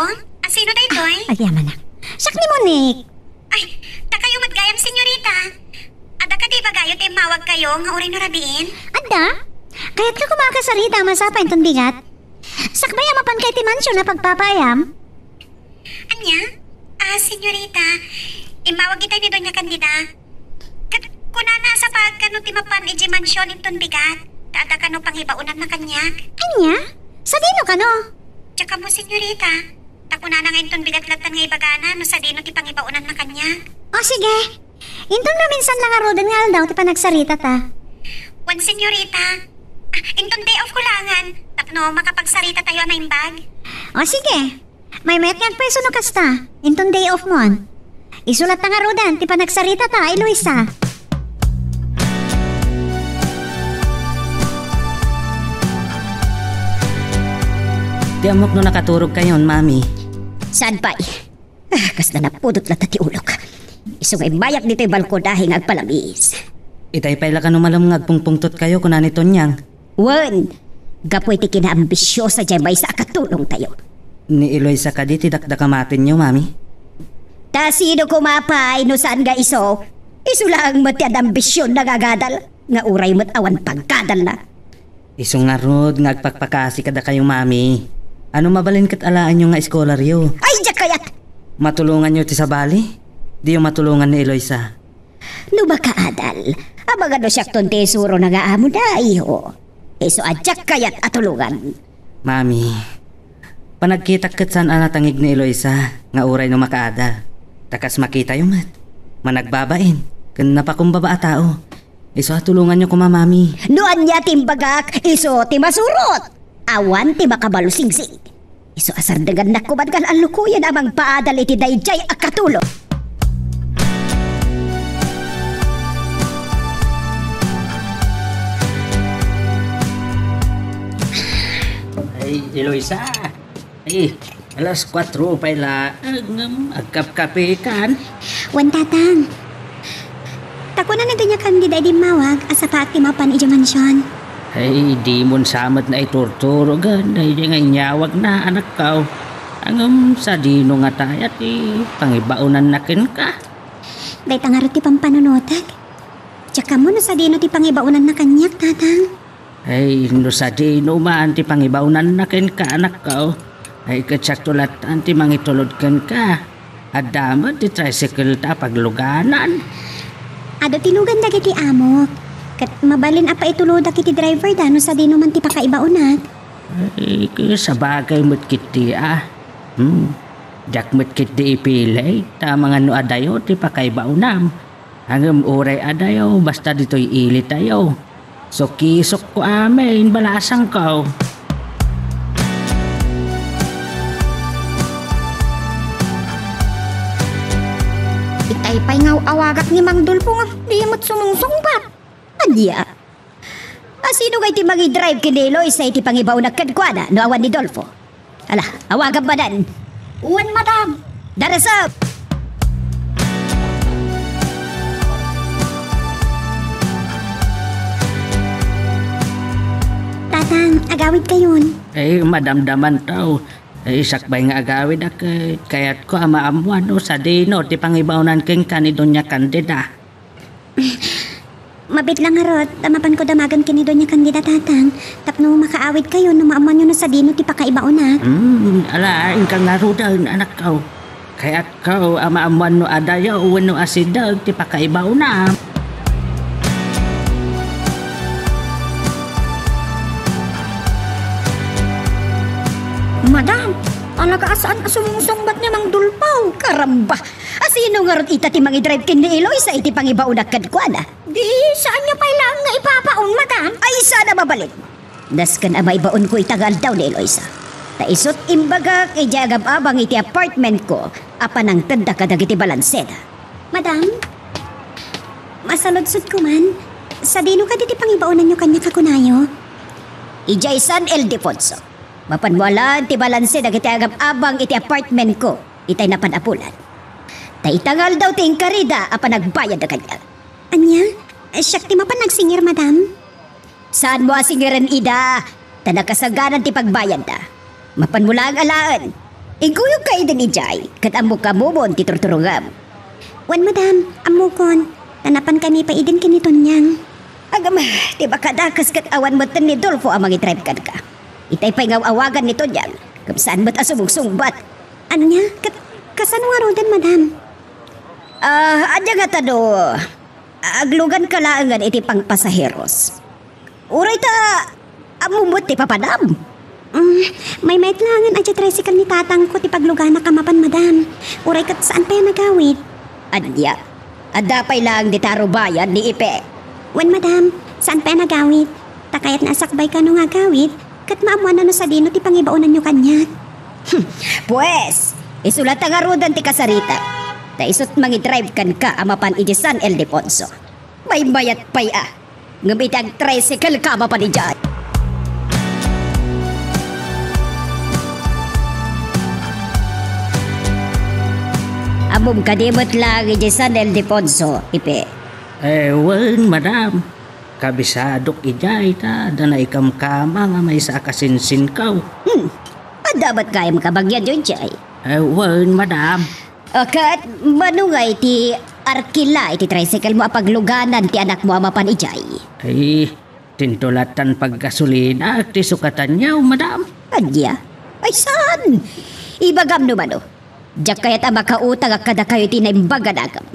A sino daytoy? Ah, agyamanak. Siak ni Monique. Ay, dakayo met gayam, senyorita. Adda kadi ibagayo ti immawag kayo nga uray no rabiin? Adda? Kayatka koma a kasarita a masapa inton bigat? Sakbay a mapanka iti mansion a pagpapaayam? Ania? Ah, senyorita, immawag itay ni Doña Candida. Ket kunana a sapaagka no ti mapan idiay mansion inton bigat, ta adda kano pangibaonanna kaniak. Ania? Sadino kano? Diak ammo, senyorita. Ta kunana nga inton bigat lattan nga ibagana no sadino ti pangibaonanna kaniak. O, sige. Inton maminsan la ngaruden nga aldaw ti panagsaritata. Wen, senyorita. Ah, inton day off ko langen, tapno makapagsaritatayo a naimbag. O, sige. Maymayat nga agpayso no kasta, inton day off mon. Isu latta ngaruden ti panagsaritata, Eloisa. Di ammok no nakaturog kayon, Mami. Saan pay? Ah, kasla napudot latta ti ulok. Isu nga immayak ditoy balkonahe nga agpalabis. Itay pay la kano malem nga agpungpungtot kayo, kuna ni Tonyang. Wen, gapu iti kinaambisyosa diay maysa a katulongtayo. Ni Eloisa kadi ti dakdakamatenyo, Mami? Ta sino koma pay no saan nga isu? Isu laeng met ti adda ambisionna nga agadal, nga uray met awan pagkadalna. Isu ngarud nga agpakpakasi kadakayo, Mami. Ano mabalin ket alaenyo nga eskolaryo? Ay, diak kayat! Matulonganyo ti sabali? Diyo matulongan ni Eloisa. No makaadal, amangan no siakton ti isurona nga amona, iho. Isu a diak kayat a tulongan. Mami, panagkitak ket saan a natangig ni Eloisa nga uray no makaadal. Ta kas makitayo met, managbabain, ken napakumbaba a tao. Isu a tulonganyo koma, Mami. No ania ti imbagak, isu ti masurot. Awan ti makabalusingsing. Isu a sardengannak koma nga allukoyen a mangpaadal iti daydiay a katulong. Ay, Eloisa. Ay, alas kuatro pay la. Ngem agkapkape kan? Wen, Tatang. Ta kuna ni Doña Candida idi immawag a sapaak ti mapan idiay mansion. Ay, dimon sa met naiturturogen daydiay nga inyawagna, anakko. Ngem sadino ngata aya ti pangibaonanna kenka? Dayta ngarud ti pampanunotek. Diak ammo no sadino ti pangibaonanna kaniak, Tatang. Ay, no sadino man ti pangibaonanna kenka, anakko. Ay, ket siakto lattan ti mangitulod kenka. Adda met ti tricycle ta a pagluganan. Adu ti lugan dagiti amok. Ket mabalin a paitulodak iti driver da no sadino man ti pakaibaonak. Ay, ket sabagay met ketdi a. Hmm. Diak met ketdi ipili, ta amangan no adayo ti pakaibaonam. Ngem uray adayo, basta ditoy ilitayo. Sukisokko amin, balasangko. Itay pay nga aw-awagak ni Mang Dolfo nga di met sumungsungbat. Ania? A sino ngay ti mangidrive ken ni Eloisa iti pangibaonak kenkuana no awan ni Dolfo? Ala, awagam manen. Wen, madam. Darasem! Tatang, agawidkayon. Eh, madamdamanto. Eh, sakbay nga agawid a ket kayatko a maammuan no sadino ti pangibaonan kenka ni Doña Candida. Mabiit la ngarud ta mapanko damagen ken ni Doña Candida, Tatang, tapno makaawidkayo no maammuanyo no sadino ti pakaibaonak. Hmm, ala, inka ngaruden, anakko. Kayatko a maammuan no adayo wenno asideg ti pakaibaona. Madam, talaga a saan a sumungsungbat ni Mang Dulpaw. Karamba! Asino ngarud ita ti mangidrive ken ni Eloisa iti pangibaonak kenkuana? Di, saanyo pay laeng nga ibabaon, madam? Ay, saan a mabalin! Nasken a maibaonko ita nga aldaw ni Eloisa. Ta isut' imbagak idiay agab-abang iti apartmentko a panangtedda kadagiti balanseda. Madam, masaludsodko man, sadino kadi ti pangibaonanyo kaniak a kunayo? Idiay San Ildefonso. Mapanmo alaen ti balanse dagiti agab-abang iti apartmentko itay napan a bulan. Ta ita nga aldaw ti inkarida a panagbayadda kaniak. Ania? Siak ti mapan agsingir, madam? Saanmo a singiren ida, ta nakasaganan ti pagbayadda. Mapanmo laeng alaen. Iguyogka idin idiay, ket ammok a mumon ti turturongem. Wen, madam, ammokon, ta napankami pay idin ken ni Tonyang. Agam, ti makadakes ket awan metten ni Dolfo a mangidrive kenka. Itay pay nga aw-awagan ni Tonyang, ngem saan met a sumungsungbat. Ania? Ket kasano ngaruden, madam? Ah, ania ngata no agluganka laengen iti pangpasaheros? Uray ta ammom met ti papanam? Mm, maymayat laengen a diay tricycle ni tatangko ti pagluganak a mapan, madam. Uray ket saan pay a nagawid. Ania? Adda pay laeng dita rubayan ni Ipe? Wen, madam, saan pay a nagawid. Ta kayatna a sakbay kano nga agawid, ket maammoanna no sadino ti pangibaonanyo kaniak. Hmm, pues, isu latta ngaruden ti kasarita. Ta isut' mangidrive kenka a mapan iti San Ildefonso. Maymayat pay a. Ngem iti agtricycle ka a mapan idiay. Ammom kadi met laeng idiay San Ildefonso, Ipe? Eh, wen, madam. Kabisadok idiay ta adda naikamkama nga maysa a kasinsinko. Hmm. Adda met gayam kabagianyo idiay? Eh, wen, madam. O, ket mano ngay ti arkila iti tricycle mo a pagluganan ti anakmo a mapan idiay? Ay, tinto lattan paggasolina ti sukatanyo, madam. Ania? Ay, saan? Ibagam no mano. Diak kayat a makautangak kadakayo iti naimbag a dagem.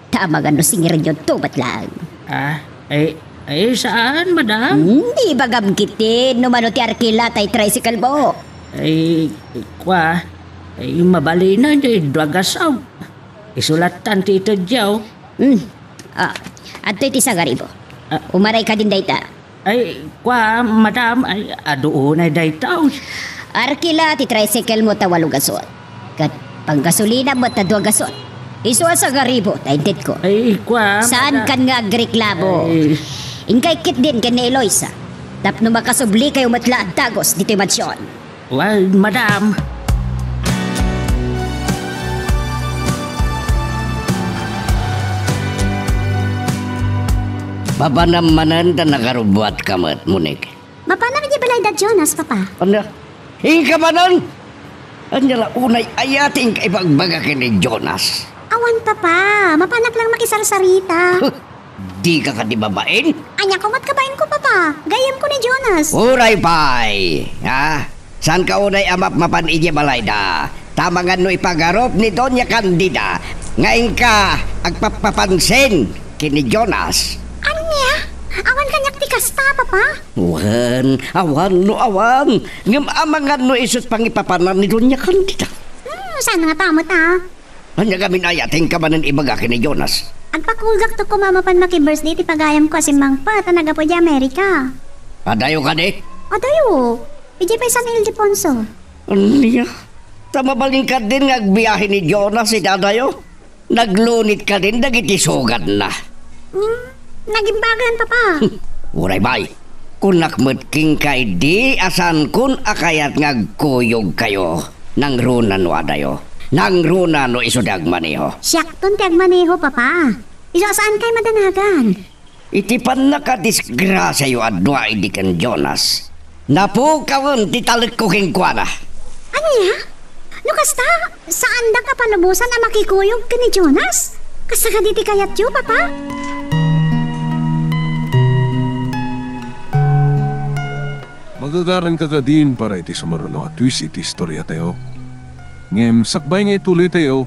Ta amangan no singirenyo to met laeng. Ah, ay, ay, saan, madam? Hmm, ibagam ketdi no mano ti arkila tay tricycle mo. Ay, kua, ay, mabalinen ti dua gasut. Isu lattan ti itedyo. Hmm. Ah, adtoy ti sangaribo. Ah. Umaray kadin dayta. Ay, kua, madam, ay, adu unay dayta. Arkila ti tricycle mo ta walo gasut. Ket panggasolina met ta dua gasut. Isu a sangaribo ta intedko. Ay, kua, madam. Saankan nga agreklamo? Ay. Inkay ketdin ken ni Eloisa. Tapno makasublikayo met la a dagus ditoy mansion. Well, madam. Mapanam manen ta nagarubbuatka met, Monique. Mapanak idiay balay da Jonas, Papa. Ania? Inka manen? Ania la unay aya ti inka ibagbaga ken ni Jonas? Awan, Papa. Mapanak lang makisarsarita. Dika kadi babain? Ania ko met kabainko, Papa. Gayyemko ni Jonas. Uray pay, ha? Saanka unay a mapmapan idiay balayda? Ta amangan no ipagarup ni Doña Candida nga inka agpappapansin ken ni Jonas. Ania? Awan kaniak ti kasta, Papa? Wen, awan no awan. Ngem amangan no isu ti pangipapanan ni Doña Candida. Hmm, saan ngata met a? Ania ngamin aya ti inka manen ibaga ken ni Jonas? Agpakulgakto koma mapan maki-birthday ti pagayamko a simmangpet a naggapu idiay Amerika. Adayo kadi? Adayo. Idiay pay San Ildefonso. Ania? Ta mabalin kadin nga agbiahe ni Jonas iti adayo? Naglunit kadin dagiti sugadna? Hmm, nagimbagan, Papa. Uray bay. Kunak met kenka idi a saankon a kayat nga agkuyogkayo. Nangruna no adayo. Nangruna no isu ti agmaneho. Siakton ti agmaneho, Papa. Isu a saankay madanagan. Iti pannakadisgrasiayo a dua idi ken Jonas, napukawen ti talekko kenkuana. Ania? No kasta, saandak a palubosan a makikuyog ken ni Jonas? Kasta kadi ti kayatyo, Papa? Magagaranka kadin para iti sumaruno a twist iti istoriatayo. Ngem sakbay nga ituloytayo,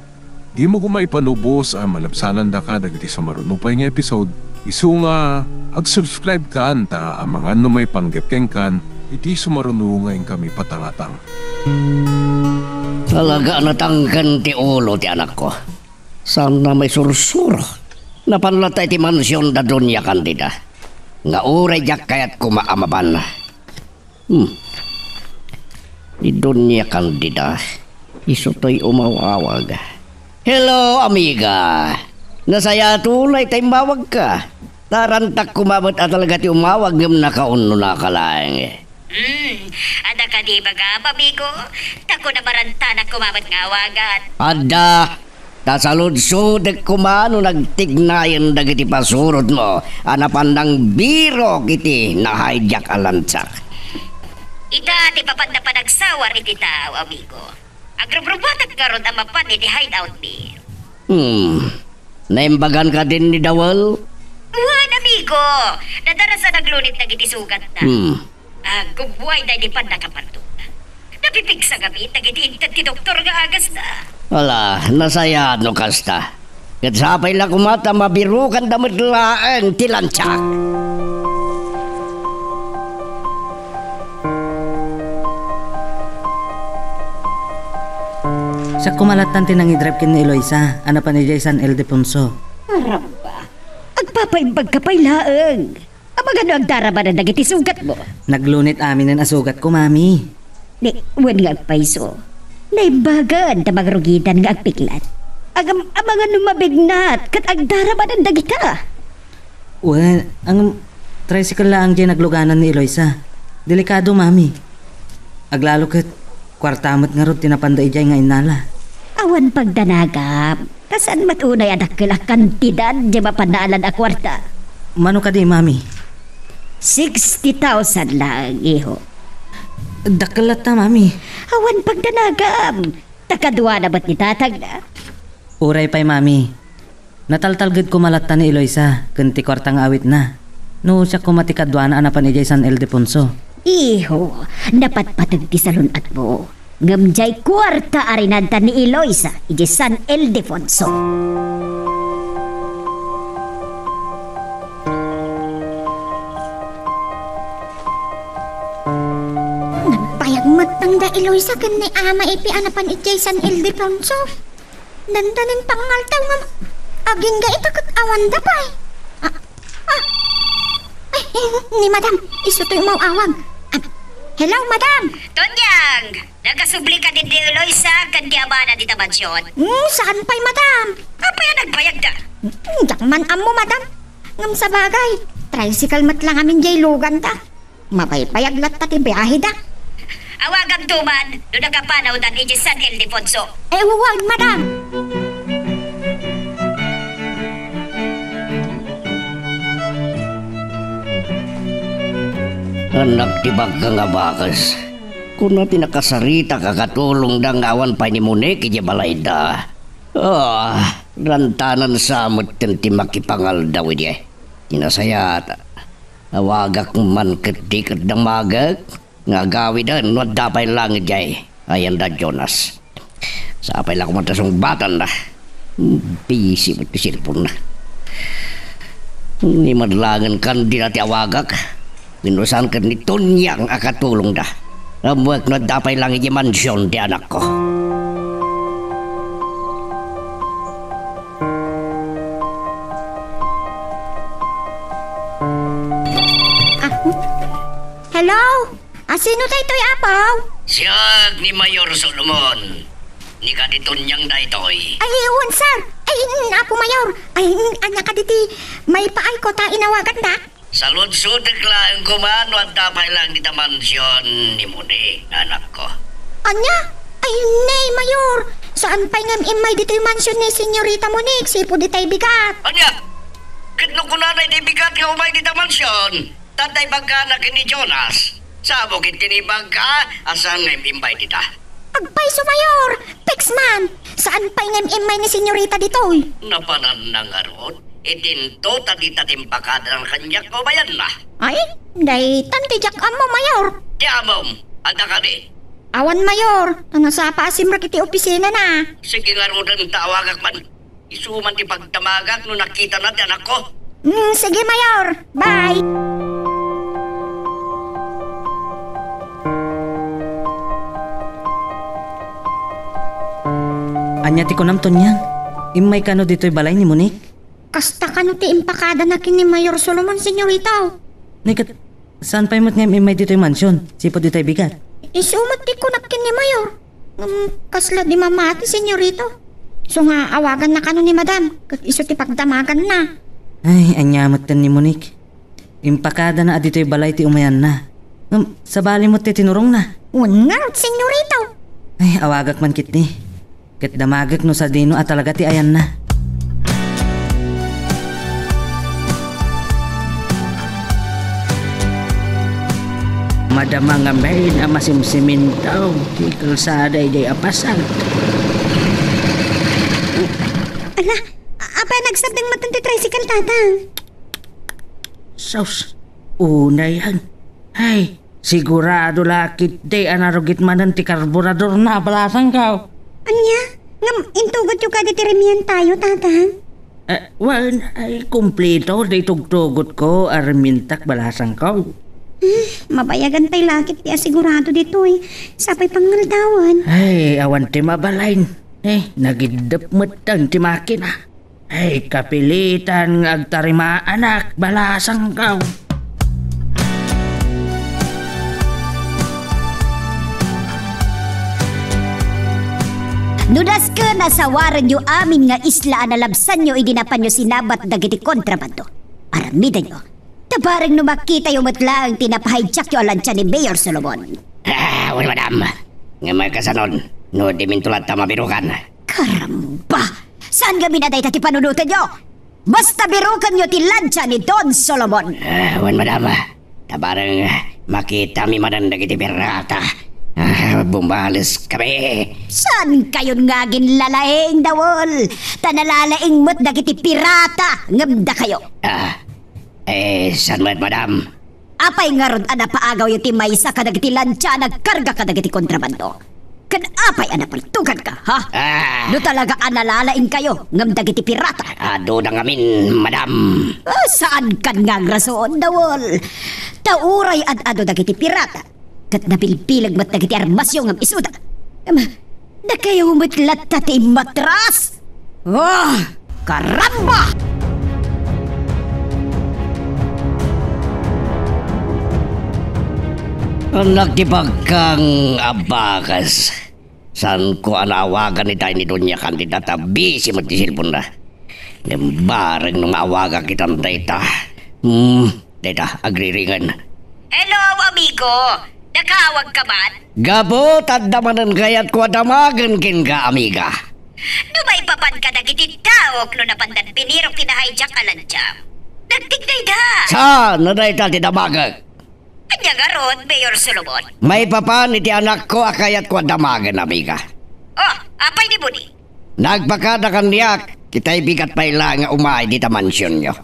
dimo koma ipalubos a malabsanandaka dagiti sumaruno pay nga episode, isu nga ag-subscribe kan ta amangan no maipanggep kenkan iti sumaruno nga inkami patangatang. Talaga natangken ti ulo ti anakko. Saanna maisursuro. Napan latta iti mansion da Doña Candida. Nga uray diak kayat koma a mapan. Hmm. Ni Doña Candida, isu toy umaw-awag. Hello, amiga. Nasayaat unay ta immawagka. Narantak koma met a talaga ti umawag ngem nakaunnonaka laeng. Hmm, adda kadi ibagam, amigo? Ta kunak marantanak koma met nga awagan. Adda, ta saludsodek koma no nagtignayen dagiti pasurodmo a napan nangbirok iti nahideak a lantsak. Ita ti papanna panagsawar iti tao, amigo. Agrubrubuatak ngarud a mapan iti hideout mi. Hmm. Naimbagan kadin ni Dawel? Wen, amigo. Nadarasan a naglunit dagiti sugatna. Hmm. Aggubbuayda idi pannakapartuta. Napipigsa ngamin dagiti inted ti doktor nga agasda. Ala, nasayaat no kasta. Ket sapay la koma ta mabirokanda met laeng ti lantsak. Siak koma lattan ti nangidrive ken ni Eloisa a napan idiay San Ildefonso. Arabba, agpapaimbagka pay laeng. Amangan no agdarabanan dagiti sugatmo? Naglunit aminen a sugatko, Mami. Ni, wen nga agpayso. Naimbagan ta mangrugidan nga agpiklat. Agam-, amangan no mabignat ket agdarabanan dagita. Wen, ang tricycle laeng diay nagluganan ni Eloisa. Delikado, Mami. Aglalo ket kuarta met ngarud ti napanda idiay nga innala. Awan pagdanagam. Ta saan met unay a dakkel a kantidad diay mapan naalan a kuarta? Mano kadi, Mami? Sixty thousand laeng, iho. Dakkel latta, Mami. Awan pagdanagam. Ta kaduana met ni tatangna. Uray pay, Mami. Nataltalged koma latta ni Eloisa ken ti kuarta nga awitna. No siak koma ti kaduana a napan idiay San Ildefonso. Iho, napatpateg ti salun-atmo. Ngem diay kuarta a rinanta ni Eloisa idiay San Ildefonso. Nagbayag met da Eloisa ken ni Ama Ipi a napan idiay San Ildefonso. Dandanin pangngaltaw nga ma-, agingga ita ket awanda pay. Ah, ah. Ay, ni Madam, isu toy umaw-awag. Ah, hello, Madam! Tonyang! Nakasubli kadi Eloisa ken ni Amana dita mansion? Hmm, saan pay, Madam? Apay a nagbayagda? Hmm, diak man ammo, Madam. Ngem sabagay, tricycle met la ngamin diay luganda. Mapaypayag latta ti biaheda. Awaganto man no nakapanawdan idiay San Ildefonso. Ay, wen, Madam. Annak ti bakka nga bakes. Kuna ti nakasaritak a katulongda nga awan pay ni Monique idiay balayda. Ah, rantanan sa metten ti makipangaldaw idiay. Ti nasayaat, awagak man ket di ket damagek nga agawiden no adda pay laeng idiay ayan da Jonas. Sapay la koma ta sungbatanna. Busy met ti cellphone-na. Ni madlangen Candida ti awagak. Wenno saan ket ni Tonyang a katulongda. Ammoek no adda pay laeng idiay mansion ti anakko. Ah, hello? Ah, sino daytoy, Apo? Siak ni Mayor Solomon. Ni kadi Tonyang daytoy. Ay, wen, sir. Ay, mm, Apo Mayor. Ay, mm, ania kadi ti maipaayko ta inawaganda? Saludsodek laeng koma no adda pay laeng dita mansion ni Monique, anakko. Ania? Ay, nay, Mayor. Saan pay ngem immay ditoy mansion ni Senyorita Monique, sipud itay bigat. Ania? Ket no kunana itay bigat nga umay dita mansion, ta adda ibagana ken ni Jonas. Sabo ket ken ibagka a saan nga im-imbay dita. Agpayso, Mayor! Fix man! Saan pay nga im-immay ni Senyorita ditoy? Napananna ngarud? Idinto ta dita timpakadana kaniak nga umayanna. Ay, daytan ti diak ammo, Mayor. Ti amom, adda kadi? Awan, Mayor. Ta nasapa a simrek iti opisinana. Sige ngaruden ta awagak man. Isu man ti pagdamagak no nakitana ti anakko. Mm, sige, Mayor. Bye. Ania ti kunam, Tonyang? Immay kano ditoy balay ni Monique? Kasta kano ti impakadana ken ni Mayor Solomon, Senyorita? Nay, ket saan pay met nga im-immay ditoy mansion, sipud itay bigat? Isu met ti kunak ken ni Mayor. Ngem kasla di mamati, Senyorita. Isu nga awaganna kano ni Madam, ket isu ti pagdamaganna. Ay, ania metten ni Monique? Impakadana a ditoy balay ti umayanna. Ngem sabali met ti tinurongna. Wen ngarud, Senyorita. Ay, awagak man ketdi. Ket damagek no sadino a talaga ti ayanna. Madama ngamin a masimsimintaw ti kalsada idiay a pasak. Ala, a-, apay nagsardeng metten ti tricycle, Tatang? Sus, unay, ay, sigurado la ketdi a narugit manen ti karburadorna a balasangko. Ania? Ngem intugotyo kadi ti remientayo, Tatang? Eh, wen, ay, kumpleto ti tugtugotko a remientak balasangko. Hmm, mabayagan pay la ketdi a sigurado ditoy. Sapay pangngaldawan. Ay, awan ti mabalin. Eh, nagiddep metten ti makina. Ay, kapilitan nga agtarimaanak, balasangko. No dasken a sawarenyo amin nga isla a nalabsanyo idi napanyo sinabat dagiti kontrabando, aramidenyo. Ta bareng no makitayo met laeng ti napahijackyo a lantsa ni Mayor Solomon. Ah, wen, madam. Ngem kasanon, no diminto latta mabirukan? Karamba! Saan ngamin a dayta ti panunotenyo? Basta birukenyo ti lantsa ni Don Solomon. Ah, wen, madam. Ta bareng makitami manen dagiti pirata. Ah, bumales kami. Saan kayon nga aginlalaing, Dawol? Ta nalalaing met dagiti pirata ngem dakayo. Ah, eh, saan met, madam? Apay ngarud a napaagawyo ti maysa kadagiti lantsa a nagkarga kadagiti kontrabando? Ken apay a napaltuganka, ha? Ah. No talaga a nalalaingkayo ngem dagiti pirata. Adu da ngamin, madam. Ah, saan kan nga agrason, Dawol? Ta uray ad-adu dagiti pirata, ket nabilbileg met dagiti armasyo ngem isuda. Em, Dakayo met latta ti immatras? Ah, karamba! Annak ti bagkang a bakas. Saanko a naawagan itay ni Doña Candida ta busy met ti cellphone-na. Ngem bareng no maawagak itan dayta. Hmm, dayta, agriringen. Hello, amigo. Nakaawagka man? Gapu ta adda manen kayatko a damagen kenka, amiga. No maipapan kadagiti taok no napandan binirok ti nahijack a lantiam, nagtigdayda. Saan a dayta ti damagek? Ania ngarud, Mayor Solomon? Maipapan iti anakko a kayatko a damagen, amiga. Oh, apay ni Buni? Nagpakada kaniak, itay bigat pay la nga umay dita mansionyo.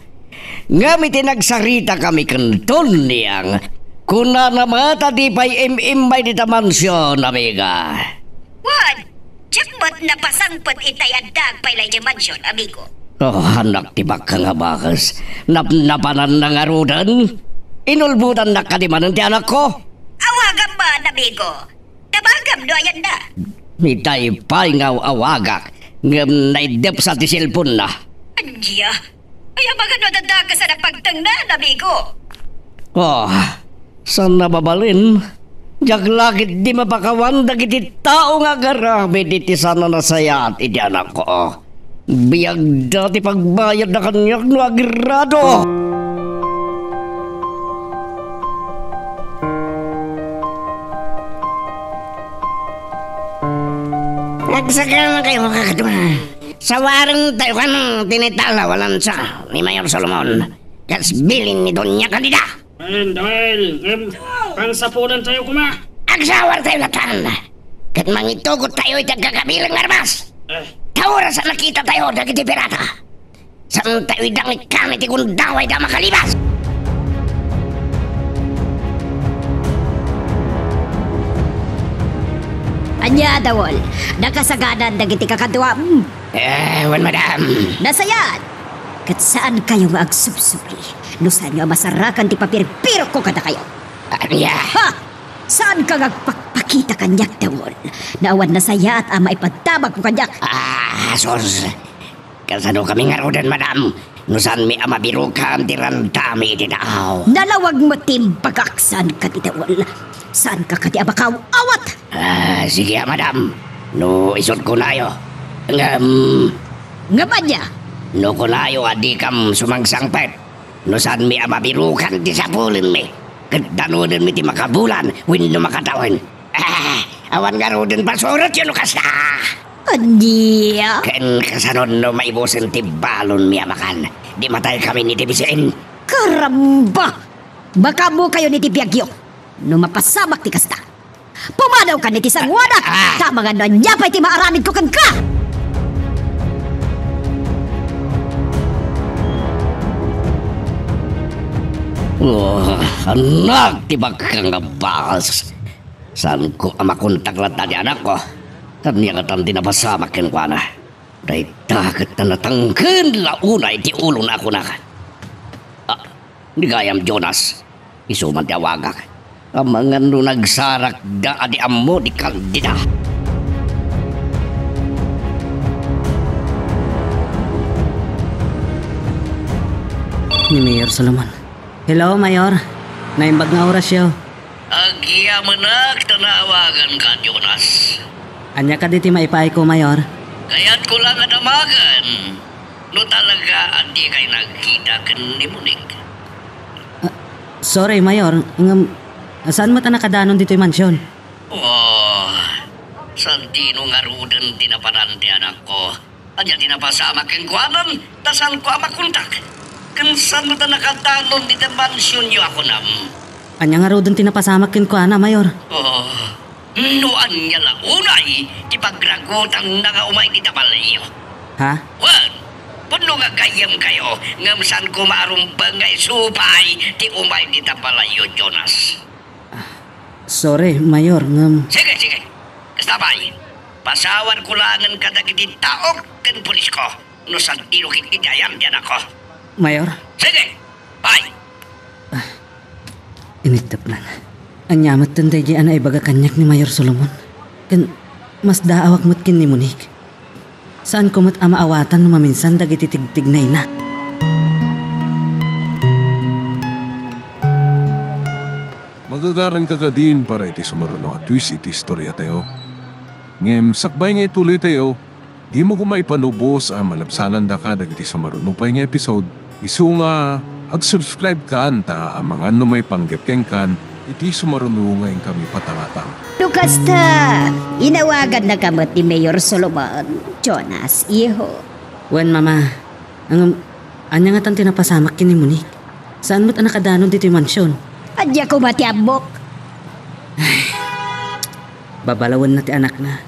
Ngem iti nagsaritakami ken Tonyang, kunana met a di pay im-immay dita mansion, amiga. Wen, diak met napasangpet itay addaak pay la idiay mansion, amigo. Oh, annak ti bakka nga bakas. Napnapananna ngaruden? Inulbodannak kadi manen ti anakko? Awagam man, amigo. Tabagam no ayanna. Itay pay nga aw-awagak, ngem naiddepsa ti cellphone-na. Ania? Ay, amangan no adda dakes a napagtengnan, amigo. Oh, saan a mabalin? Diak la ketdi mapakawan dagiti tao nga agaramid iti saan a nasayaat iti anakko. Biagda ti pagbayadda kaniak no agrado. Agsagana kayo, kakadwa. Sawarentayo kan tinitalaw a lantsa ni Mayor Solomon, kas bilin ni Doña Candida. Well, well, em, pangsapulentayo koma. Agsawartayo latan. Ket mangitugot tayo iti agkakabileng nga armas. Ta oras a nakita tayo dagiti pirata, saan tayo idangikkan iti gundaway da makalibas. Ania, Dawol? Nakasagadan dagiti kakaduam? Eh, wen, madam. Nasayaat! Ket saankayo nga agsubsubli no saanyo a masarakan ti papirbirokko kadakayo. Ania? Ha! Saanka nga agpakpakita kaniak, Dawol? No awan nasayaat a maipaddamagmo kaniak. Ah, sus! Kasanokami ngaruden, madam, no saanmi a mabirukan ti randami iti tao? Nalawag met ti imbagak, saan kadi, Dawol? Saanka kadi a makaaw-awat? Ah, sige, a, madam. No isut' kunayo. Ngem, ngem ania? No kunayo a dikam sumangsangpet, no saanmi a mabirukan ti sapulenmi, ket danudenmi ti makabulan wenno makatawen. Ah, awan ngaruden pasurotyo no kasta. Ania? Ken kasano no maibusen ti balonmi a makan? Di mataykami iti bisin. Karamba! Makaammokayon iti biagyo no mapasamak ti kasta. Pumadawkan iti sanguanak! Ah! Ta amangan no ania pay ti maaramidko kenka! Oh, anak ti bakka nga bakas! Saanko a makontak latta ti anakko. Ania ngatan ti napasamak kenkuana? Dayta ket ta natangken la unay ti ulona a kunak. Ah, ni gayam, Jonas. Isu man ti awagak. Amangan no nagsarakda a di ammo ti kandida. Ni Mayor Solomon. Hello, Mayor. Naimbag nga orasyo. Agyamanak ta naawaganka, Jonas. Ania kadi ti maipaayko, Mayor? Kayatko la nga damagen no talaga a dikay nagkita ken ni Monique. Ah, sorry, Mayor. Ngem, saan met a nakadanon ditoy mansion? Oh, saan ti no ngaruden ti napanan ti anakko? Ania ti napasamak kenkuana, ta saanko a makontak? Ken saan met a nakadanon dita mansionyo a kunam? Ania ngaruden ti napasamak kenkuana, Mayor? Oh, no ania la unay ti pagragutangna nga umay dita balayyo? Ha? Wen, pudno nga gayyemkayo, ngem saanko maarumbeng nga isu pay ti umay dita balayyo, Jonas. Sorry, Mayor, ngem... Sige, sige. Kasta pay, pasawanko laengen kadagiti taok ken pulisko no saan ti rukit iti ayan ti anakko. Mayor? Sige, pay. Inittepnan. Ania metten daydiay a naibaga kaniak ni Mayor Solomon? Ken masdaawak met ken ni Monique. Saanko met a maawatan no maminsan dagiti tigtignayna. Magagaranka kadin para iti sumaruno a twist iti istoriatayo. Ngem sakbay nga ituloytayo, dimo koma ipanubos a malabsanandaka dagiti sumaruno pay nga episode. Isu nga, ag-subscribe kan ta amangan no maipanggep kenkan iti sumaruno nga inkami patangatang. No kasta, inawagannaka met ni Mayor Solomon, Jonas, iho. Wen, Mama. Ngem, ania ngatan ti napasamak ken ni Monique? Saan met a nakadanon ditoy mansion? Ania koma ti ammok? Babalawenna ti anakna.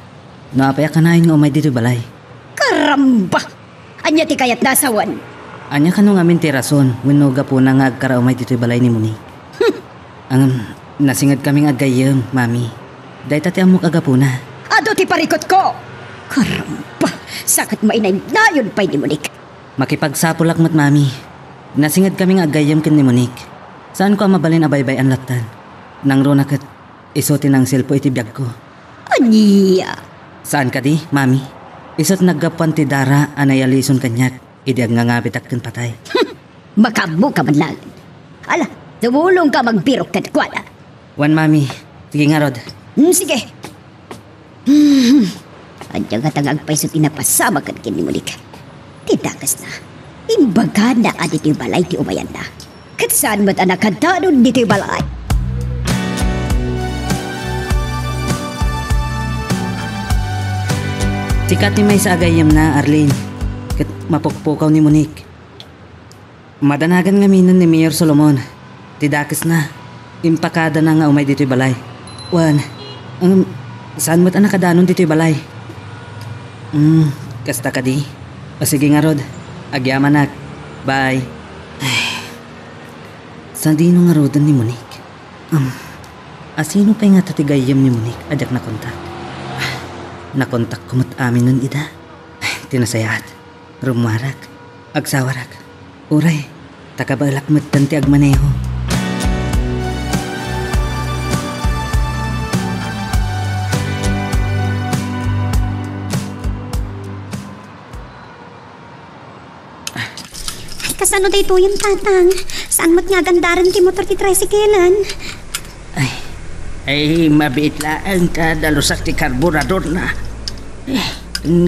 No apay a kanayon nga umay ditoy balay? Karamba! Ania ti kayatna a sawen? Ania kano ngamin ti rason wenno gapuna nga agkaraumay ditoy balay ni Monique? Hmm. Ngem, nasingedkami nga aggayyem, Mami. Dayta ti ammok a gapuna. Adu ti parikutko! Karamba! Sa ket mainaynayon pay ni Monique. Makipagsapulak met, Mami. Nasingedkami nga aggayyem ken ni Monique. Saanko a mabalin a baybay-an lattan. Nangruna ket isu ti nangsilpo iti biagko. Ania? Saan kadi, Mami? Isu ti naggapuan ti dara a nayalison kaniak idi agngangabitak ken patay. Makaammoka man laeng. Ala, tumulongka a magbirok kenkuana. Wen, Mami. Sige ngarud. Hmm, sige. Hmm. Ania ngata nga agpayso ti napasamak ken ni Monique? Ti dakesna, imbagana a ditoy balay ti umayanna. Ket saan met a nakadanon ditoy balay? Sika ti maysa a gayyemna, Arlene. Ket mapukpukaw ni Monique. Madanagan ngaminen ni Mayor Solomon. Ti dakesna, impakadana nga umay ditoy balay. Wen, ngem, Saan met a nakadanon ditoy balay? Hmm, kasta kadi? O sige ngarud, agyamanak. Bye. Ay, sadino ngaruden ni Monique? Um, asino pay ngata ti gayyem ni Monique a diak nakontak? Nakontakko met aminen ida. Ay, ti nasayaat. Rummuarak. Agsawarak. Uray, ta kabaelak metten ti agmaneho. Ay, kasano daytoyen, Tatang? Saan met nga agandaren ti motor ti tricycle-en? Ay, ay, mabiit laeng ta dalusak ti karburadorna. Eh,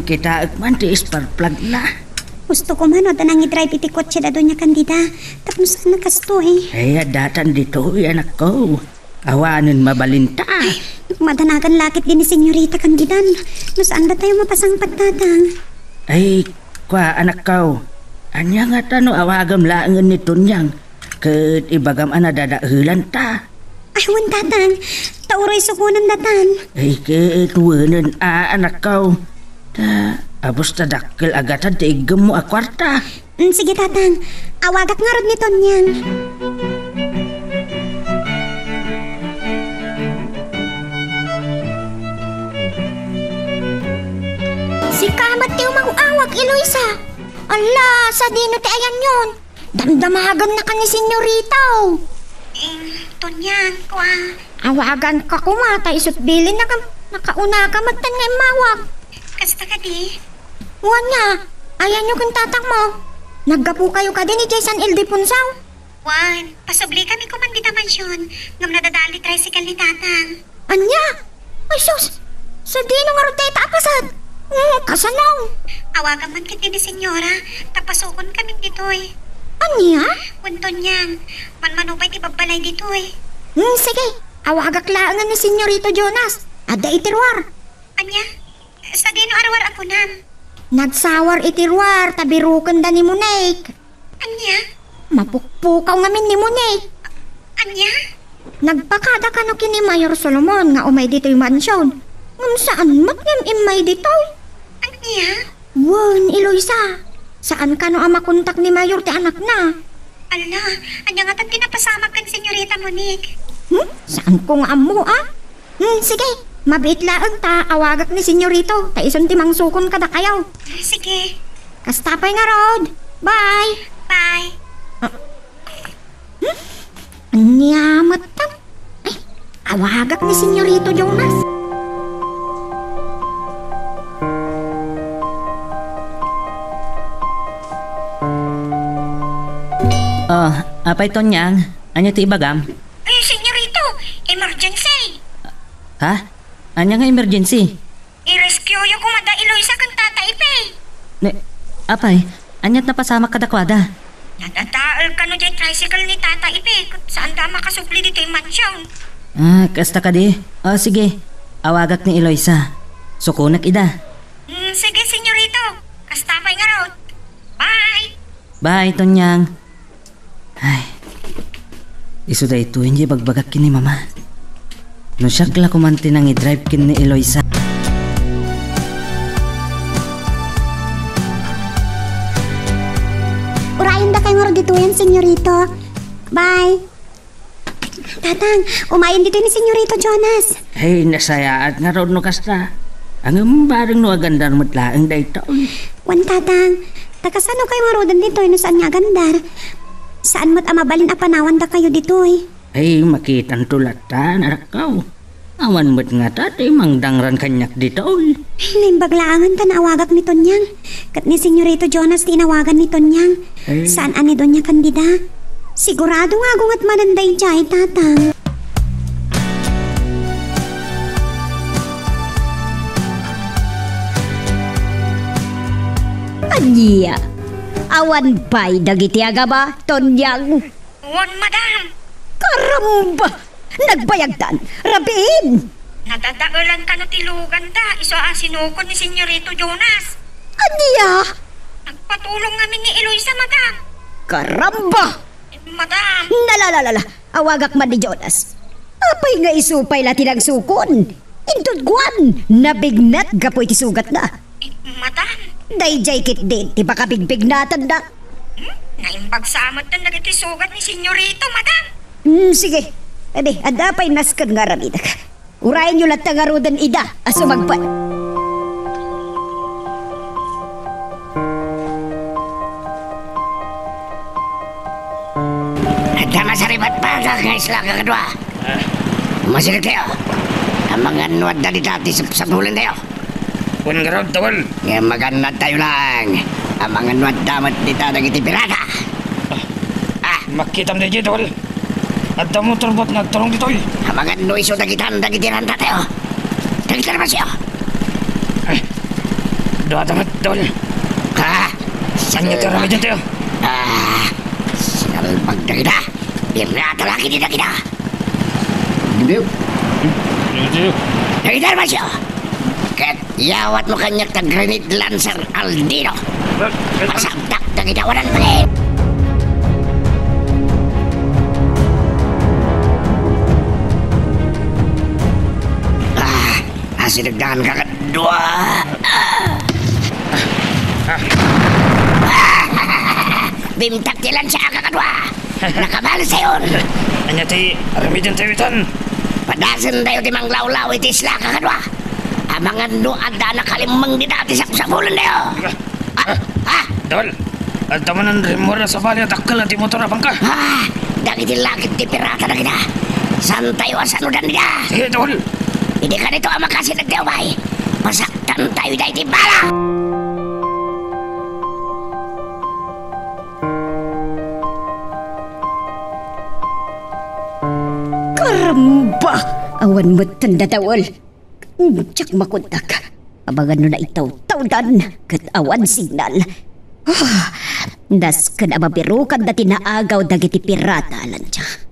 kitaek man ti spark plug-na. Gusto ko man no adda nangidrive iti kotse da Doña Candida. Tapno saan a kastoy? Ay, addatan ditoy, anakko. Awanen mabalinta. Ay, madanagan lakit din ni Senyorita Candida. No saan datayo mapasangpet, Tatang? Ay, kua, anakko. Ania ngata no awagam laengen ni Tonyang? Ket ibagam a nadadaelanta. Ay, wen, Tatang. Ta uray sukonen datan. Ay, ket wenen a, anakko. Ta, abus ta dakkel a gatad ti iggemmo a kuarta. Mm, sige, Tatang. Awagak ngarud ni Tonyang. Sika met ti umaw-awag, Eloisa. Ala, sadino ti ayanyon? Damdamagannakan ni Senyorito. Ing, Tonyang, kua. Awaganka koma, ta isut' bilinna ngem nakaunaka metten nga immawag. Kasta kadi? Wen nga, ayanyo ken tatangmo? Naggapukayo kadi idiay San Ildefonso? Wen, pasublikami koman dita mansion, ngem nadadali tricycle ni Tatang. Ania? Ay sus! Sadino ngarud dayta a paset? Mm, kasano? Awagam man ketdi ni Senyora, ta pasukonkamin ditoy. Ania? Wen, Tonyang, manmano pay ti babbalay ditoy. Mm, sige, awagak laengen ni Senyorito Jonas. Adda iti ruar. Ania? Sadino a ruar a kunam? Nagsawar iti ruar ta birukenda ni Monique. Ania? Mapukpukaw ngamin ni Monique. Ania? Nagpakada kano ken ni Mayor Solomon nga umay ditoy mansion. Ngem saan met ngem immay ditoy. Ania? Wen, Eloisa. Saan kano a makontak ni Mayor ti anakna. Ala, ania ngatan ti napasamak ken Senyorita Monique? Hmm? Saanko nga ammo, a? Hmm, sige. Mabiit laeng ta awagak ni Senyorito, ta isun ti mangsukon kadakayo. Sige. Kasta pay ngarud. Bye. Bye. Ah. Hmm? Ania met ta? Ay, awagak ni Senyorito Jonas. Oh, apay Tonyang, ania ti ibagam? Eh, Senyorito, emergency. Ha? Ania nga emergency? I-rescue yo koma da Eloisa ken Tata Ipe. Ne, apay, aniat napasamak kadakuada? Nadadael kano diay tricycle ni Tata Ipe, ket saanda a makasubli ditoy mansion. Ah, kasta kadi? O, sige. Awagak ni Eloisa. Sukonak ida. Mm, sige, Senyorito. Kasta pay ngarud. Bye! Bye, Tonyang. Ay, isu daytoy ti ibagbagak ken ni Mama. No siak la koman ti nangidrive ken ni Eloisa. Urayen dakayo ngarud ditoyen, Senyorito. Bye. Tatang, umayen ditoy ni Senyorito Jonas. Hey, nasayaat ngarud no kasta. Ngem bareng no agandar met laeng daytoy. Wen, Tatang, ta kasano kayo ngaruden ditoy no saan nga agandar? Saan met a mabalin a panawan dakayo ditoy? Ay, makitanto latta, anakko. Awan met ngata ti mangdangran kaniak ditoy. Ay, naimbag laengen ta naawagak ni Tonyang. Ket ni Senyorito Jonas ti inawagan ni Tonyang. Eh. Saan a ni Doña Candida? Sigurado nga agunget manen daydiay, Tatang. Ania? Awan pay dagiti agaba, Tonyang? Wen, madam. Karamba! Nagbayagdan! Rabiin! Nadadaelan kano ti luganda, isu a sinukon ni Senyorito Jonas. Ania? Nagpatulong ngamin ni Eloisa, madam. Karamba! Madam. Nalalalala, awagak man ni Jonas. Apay nga isu pay la ti nagsukon? Inton kuan, nabignat gapu iti sugatna. Eh, madam. Daydiay ketdi ti pakabigbignatanna. Hmm? Naimbag sa met dagiti sugat ni Senyorito, madam. Hmm, sige. Adi, adda pay nasken nga aramidek. Urayenyo latta ngaruden ida a sumagpet. Adda masaribat bagak nga isla, kakadua. Ah. Umasidegtayo. Amangan no adda dita ti sapsapulentayo. Wen ngarud, Dawel. Ngem maganadtayo laeng. Amangan no adda met dita dagiti pirata. Ah. Ah. Makitam daydiay, Dawel. Adda motor bat nga agturong ditoy. Amangan no isu dagitan dagiti rantatayo. Dagita naman siya. Ah. Duada met, Dawel. Ah. Saan nga ti aramidentayo? Ah. Sinalbag dagita. Pirata lagi di dagita. Hindi. Hindi. Dagita naman siya. Ket Yawatmo kaniak ta grenade lancer, Aldino. Masakdak dagiti awanan pay. Ah, asidegdan, kakadua. Bimtak ti lansa, kakadua. Nakabali sayon. Ania ti aramidentayo itan? Padasentayo ti manglawlaw iti isla, kakadua. Amangan no adda nakalimmeng dita ti sapsapulentayo. Ah, ah. Dol, adda manen rimmuar a sabali a dakkel a di motor a bangka. Ah, dagiti lakip ti pirata dagita. Saantayo a sanudan dita. Sige, Dol. Idi kanito a makasidegtayo pay, pasaktantayo daydi bala. Karamba! Awan metten dadael. Diak makontak. Amangan no naitawtawdan ket awan signal. Ah, nasken a mabirokanda ti naagaw dagiti pirata a lansa.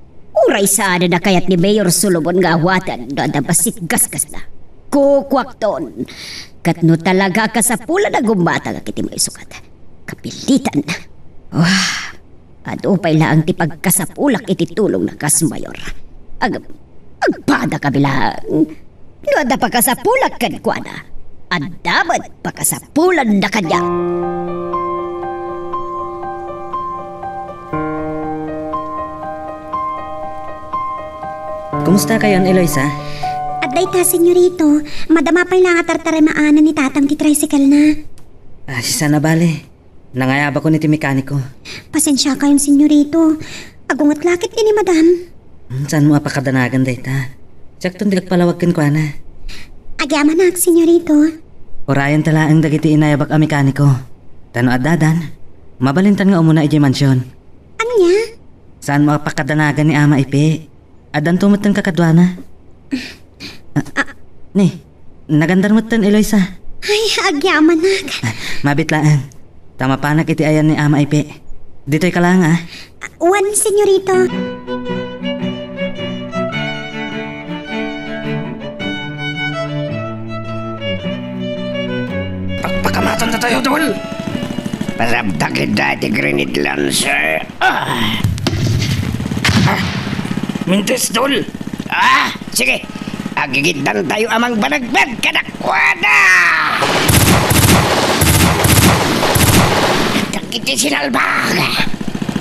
Uray saanen a kayat ni Mayor Solomon nga awaten no adda bassit gasgasna. Kukuakton. Ket no talaga a kasapulan a gumatangak iti maisukat, kapilitan. Wah, adu pay laeng ti pagkasapulak iti tulongna kas mayor. Ag-, agpadakami laeng. No adda pakasapulak kenkuana, adda met pakasapulanna kaniak. Kumusta kayon, Eloisa? Adda ita, senyorito. Madama pay laeng a tartarimaanan ni tatang ti tricycle-na. Ah, saan a bale. Nangayabakon iti mekaniko. Pasensiakayon, senyorito. Agunget la ketdi ni madam. Hmm, saanmo a pakadanagan dayta? Siakton ti agpalawag kenkuana. Agyamanak, senyorito. Urayenta laeng dagiti inayabak a mekaniko. Ta no addadan, mabalintan nga umuna idiay mansion. Ania? Saanmo a pakadanagan ni Ama Ipe? Addanto metten kakaduana. Ah, ni, nagandar metten, Eloisa. Ay, agyamanak. Ah, mabit laeng. Ta mapanak iti ayan ni Ama Ipe. Ditoyka laeng, ah. Wen, senyorito. Pakpakamatandatayo, Dol! Parabdak ida ti grenade lancer. Ah! Ah! Mintis, Dol! Ah! Sige! Agigiddantayo a mangbanagbanag kadakuada! Dagiti sinalbag!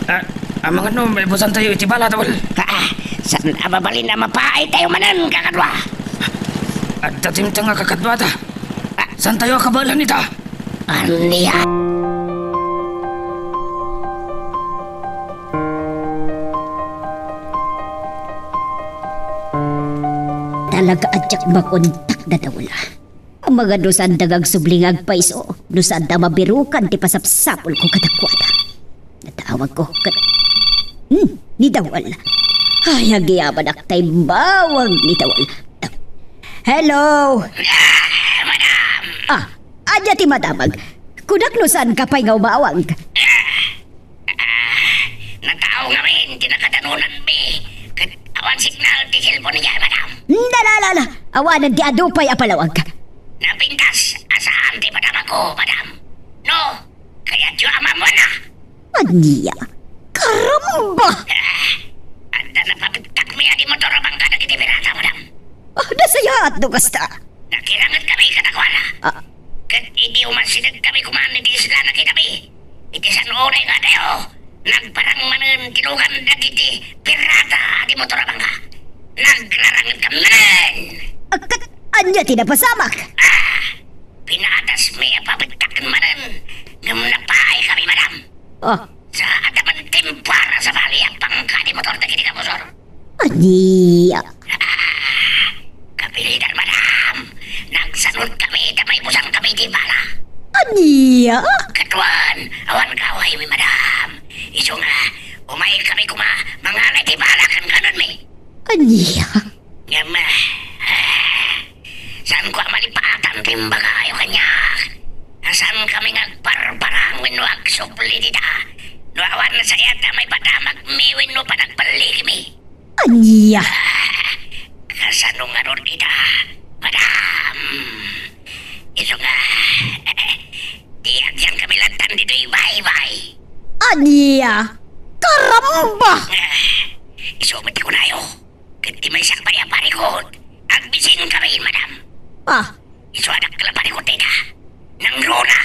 Ah, amangan no maibusantayo iti bala, Dol. Ah, saan a mabalin a mapaaytayo manen, kakadua? Adda dimteng a kakaduada. Ah, saantayo a kabaelan ita? Ania? Talaga a diak makontak dadael. Amangan no saanda nga agsubli nga agpayso, no saanda mabirukan ti pasapsapulko kadakuada. Natawagko ket, hmm, ni Dawel. Ay, agyamanak ta immawag ni Dawel. Hello? Ah, madam! Ah, ania ti madamag? Kunak no saanka pay nga umawag. Ah, natao ngamin ti nakadanonanmi, ket awan signal ti cellphone idiay, madam. Nalala, awanen ti adu pay a palawag. Napintas a saan ti madamagko, madam. No, kayatyo a maammuanna. Ania? Karamba! Ah, adda napabigtakmi a di motor a bangka dagiti pirata, madam. Ah, nasa Yat no kasta. Nakirangetkami kadakuada. Ah. Ket idi umasidegkami koma iti isla, nakitami iti san-onay nga adayo, nagparang manen ti lugan dagiti pirata a dimotor a bangka. Nagrarangetkami manen. Ah, ket ania ti napasamak? Ah, pinatasmi a pabettaken manen ngem napaikami, madam. Ah. Sa adda man ti para sabali a bangka a dimotor dagiti kabusor. Ania? Kapilitan, madam. Nagsanutkami ta maibusangkami iti bala. Ania? Kaduan, awan kaawaymi, madam. Isu nga, umaykami koma mangala iti bala ken kanenmi. Ania? Ngem, ah, saanko a malipatan ti imbagayo kaniak. Saankami nga agbarbarang wenno agsubli dita no awan nasayaat a maipadanmi wenno panagballigmi. Ania? Ah, kasano ngarud ita, madam? Isu nga, di agyangkami lantan ditoy baybay. Ania? Karamba! Ah, isu met ti kunayo. Ket ti maysa pay a parikut, agbisinkami, madam. Ah. Isu a dakkel a parikut dayta. Nangruna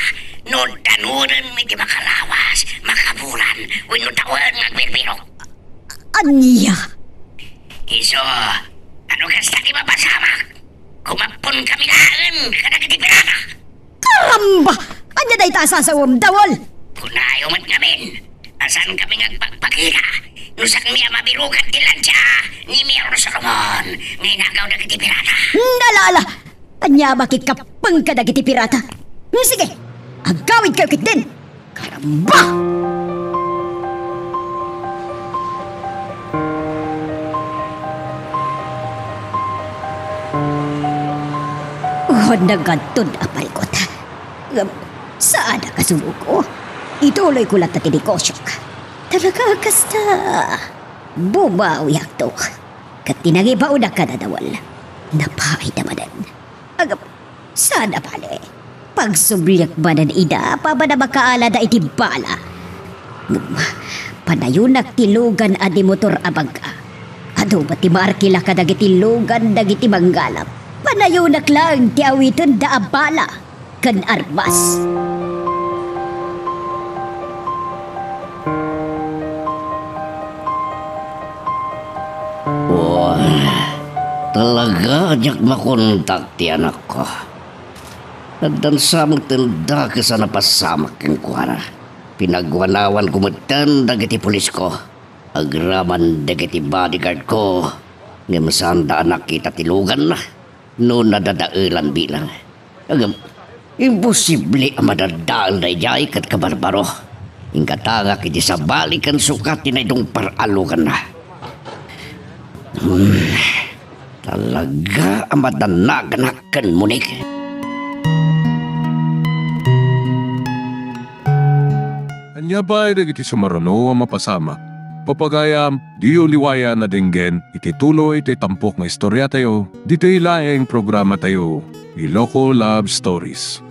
no danonenmi ti makalawas, makabulan, wenno tawen nga agbirbirok. Ania? Isu, ano kasta ti mapasamak? Kumapponkami laeng kadagiti pirata. Karamba! Ania dayta a sasawem, Dawel? Kunayo met ngamin a saankami nga agpakpakita no saanmi a mabirukan ti lantsa ni Mayor Solomon nga inagaw dagiti pirata. Nala, ala! Ania a makikapeng kadagiti pirata? Hmm, sige, agawidkayo ketdin! Karamba! Wen, nagadton a parikut. Ngem, saan a kasurogo. Ituloyko latta ti negosiok. Talaga a kasta. Bumawiakto. Ket ti nangibaonak kada Dawel, napaayda manen. Agap, saan a bale. Pagsubliak manen ida, papan a makaalada iti bala. Ngem, panayonak ti lugan a dimotor a bangka. Adu met ti maarkila kadagiti lugan dagiti manggalap. Panayonak laeng ti awitenda a bala ken armas. Wen, talaga a diak makontak ti anakko. Addan sa met ti dakes a napasamak kenkuana. Pinagwanawanko metten dagiti pulisko, agraman dagiti bodyguardko, ngem saanda a nakita ti luganna no nadadaelan bilang. Agam, imposible a madadael daydiay ket kabarbaro. Inggatangak iti sabali ken sukat ti naidungpar a luganna. Hmm, talaga a madanaganak ken Monique. Ania pay dagiti sumaruno a mapasamak? Pagayam, diyo liwayan a denggen iti tuloy ti tampok nga istoriatayo, ditoy laeng programatayo, Iloko Love Stories.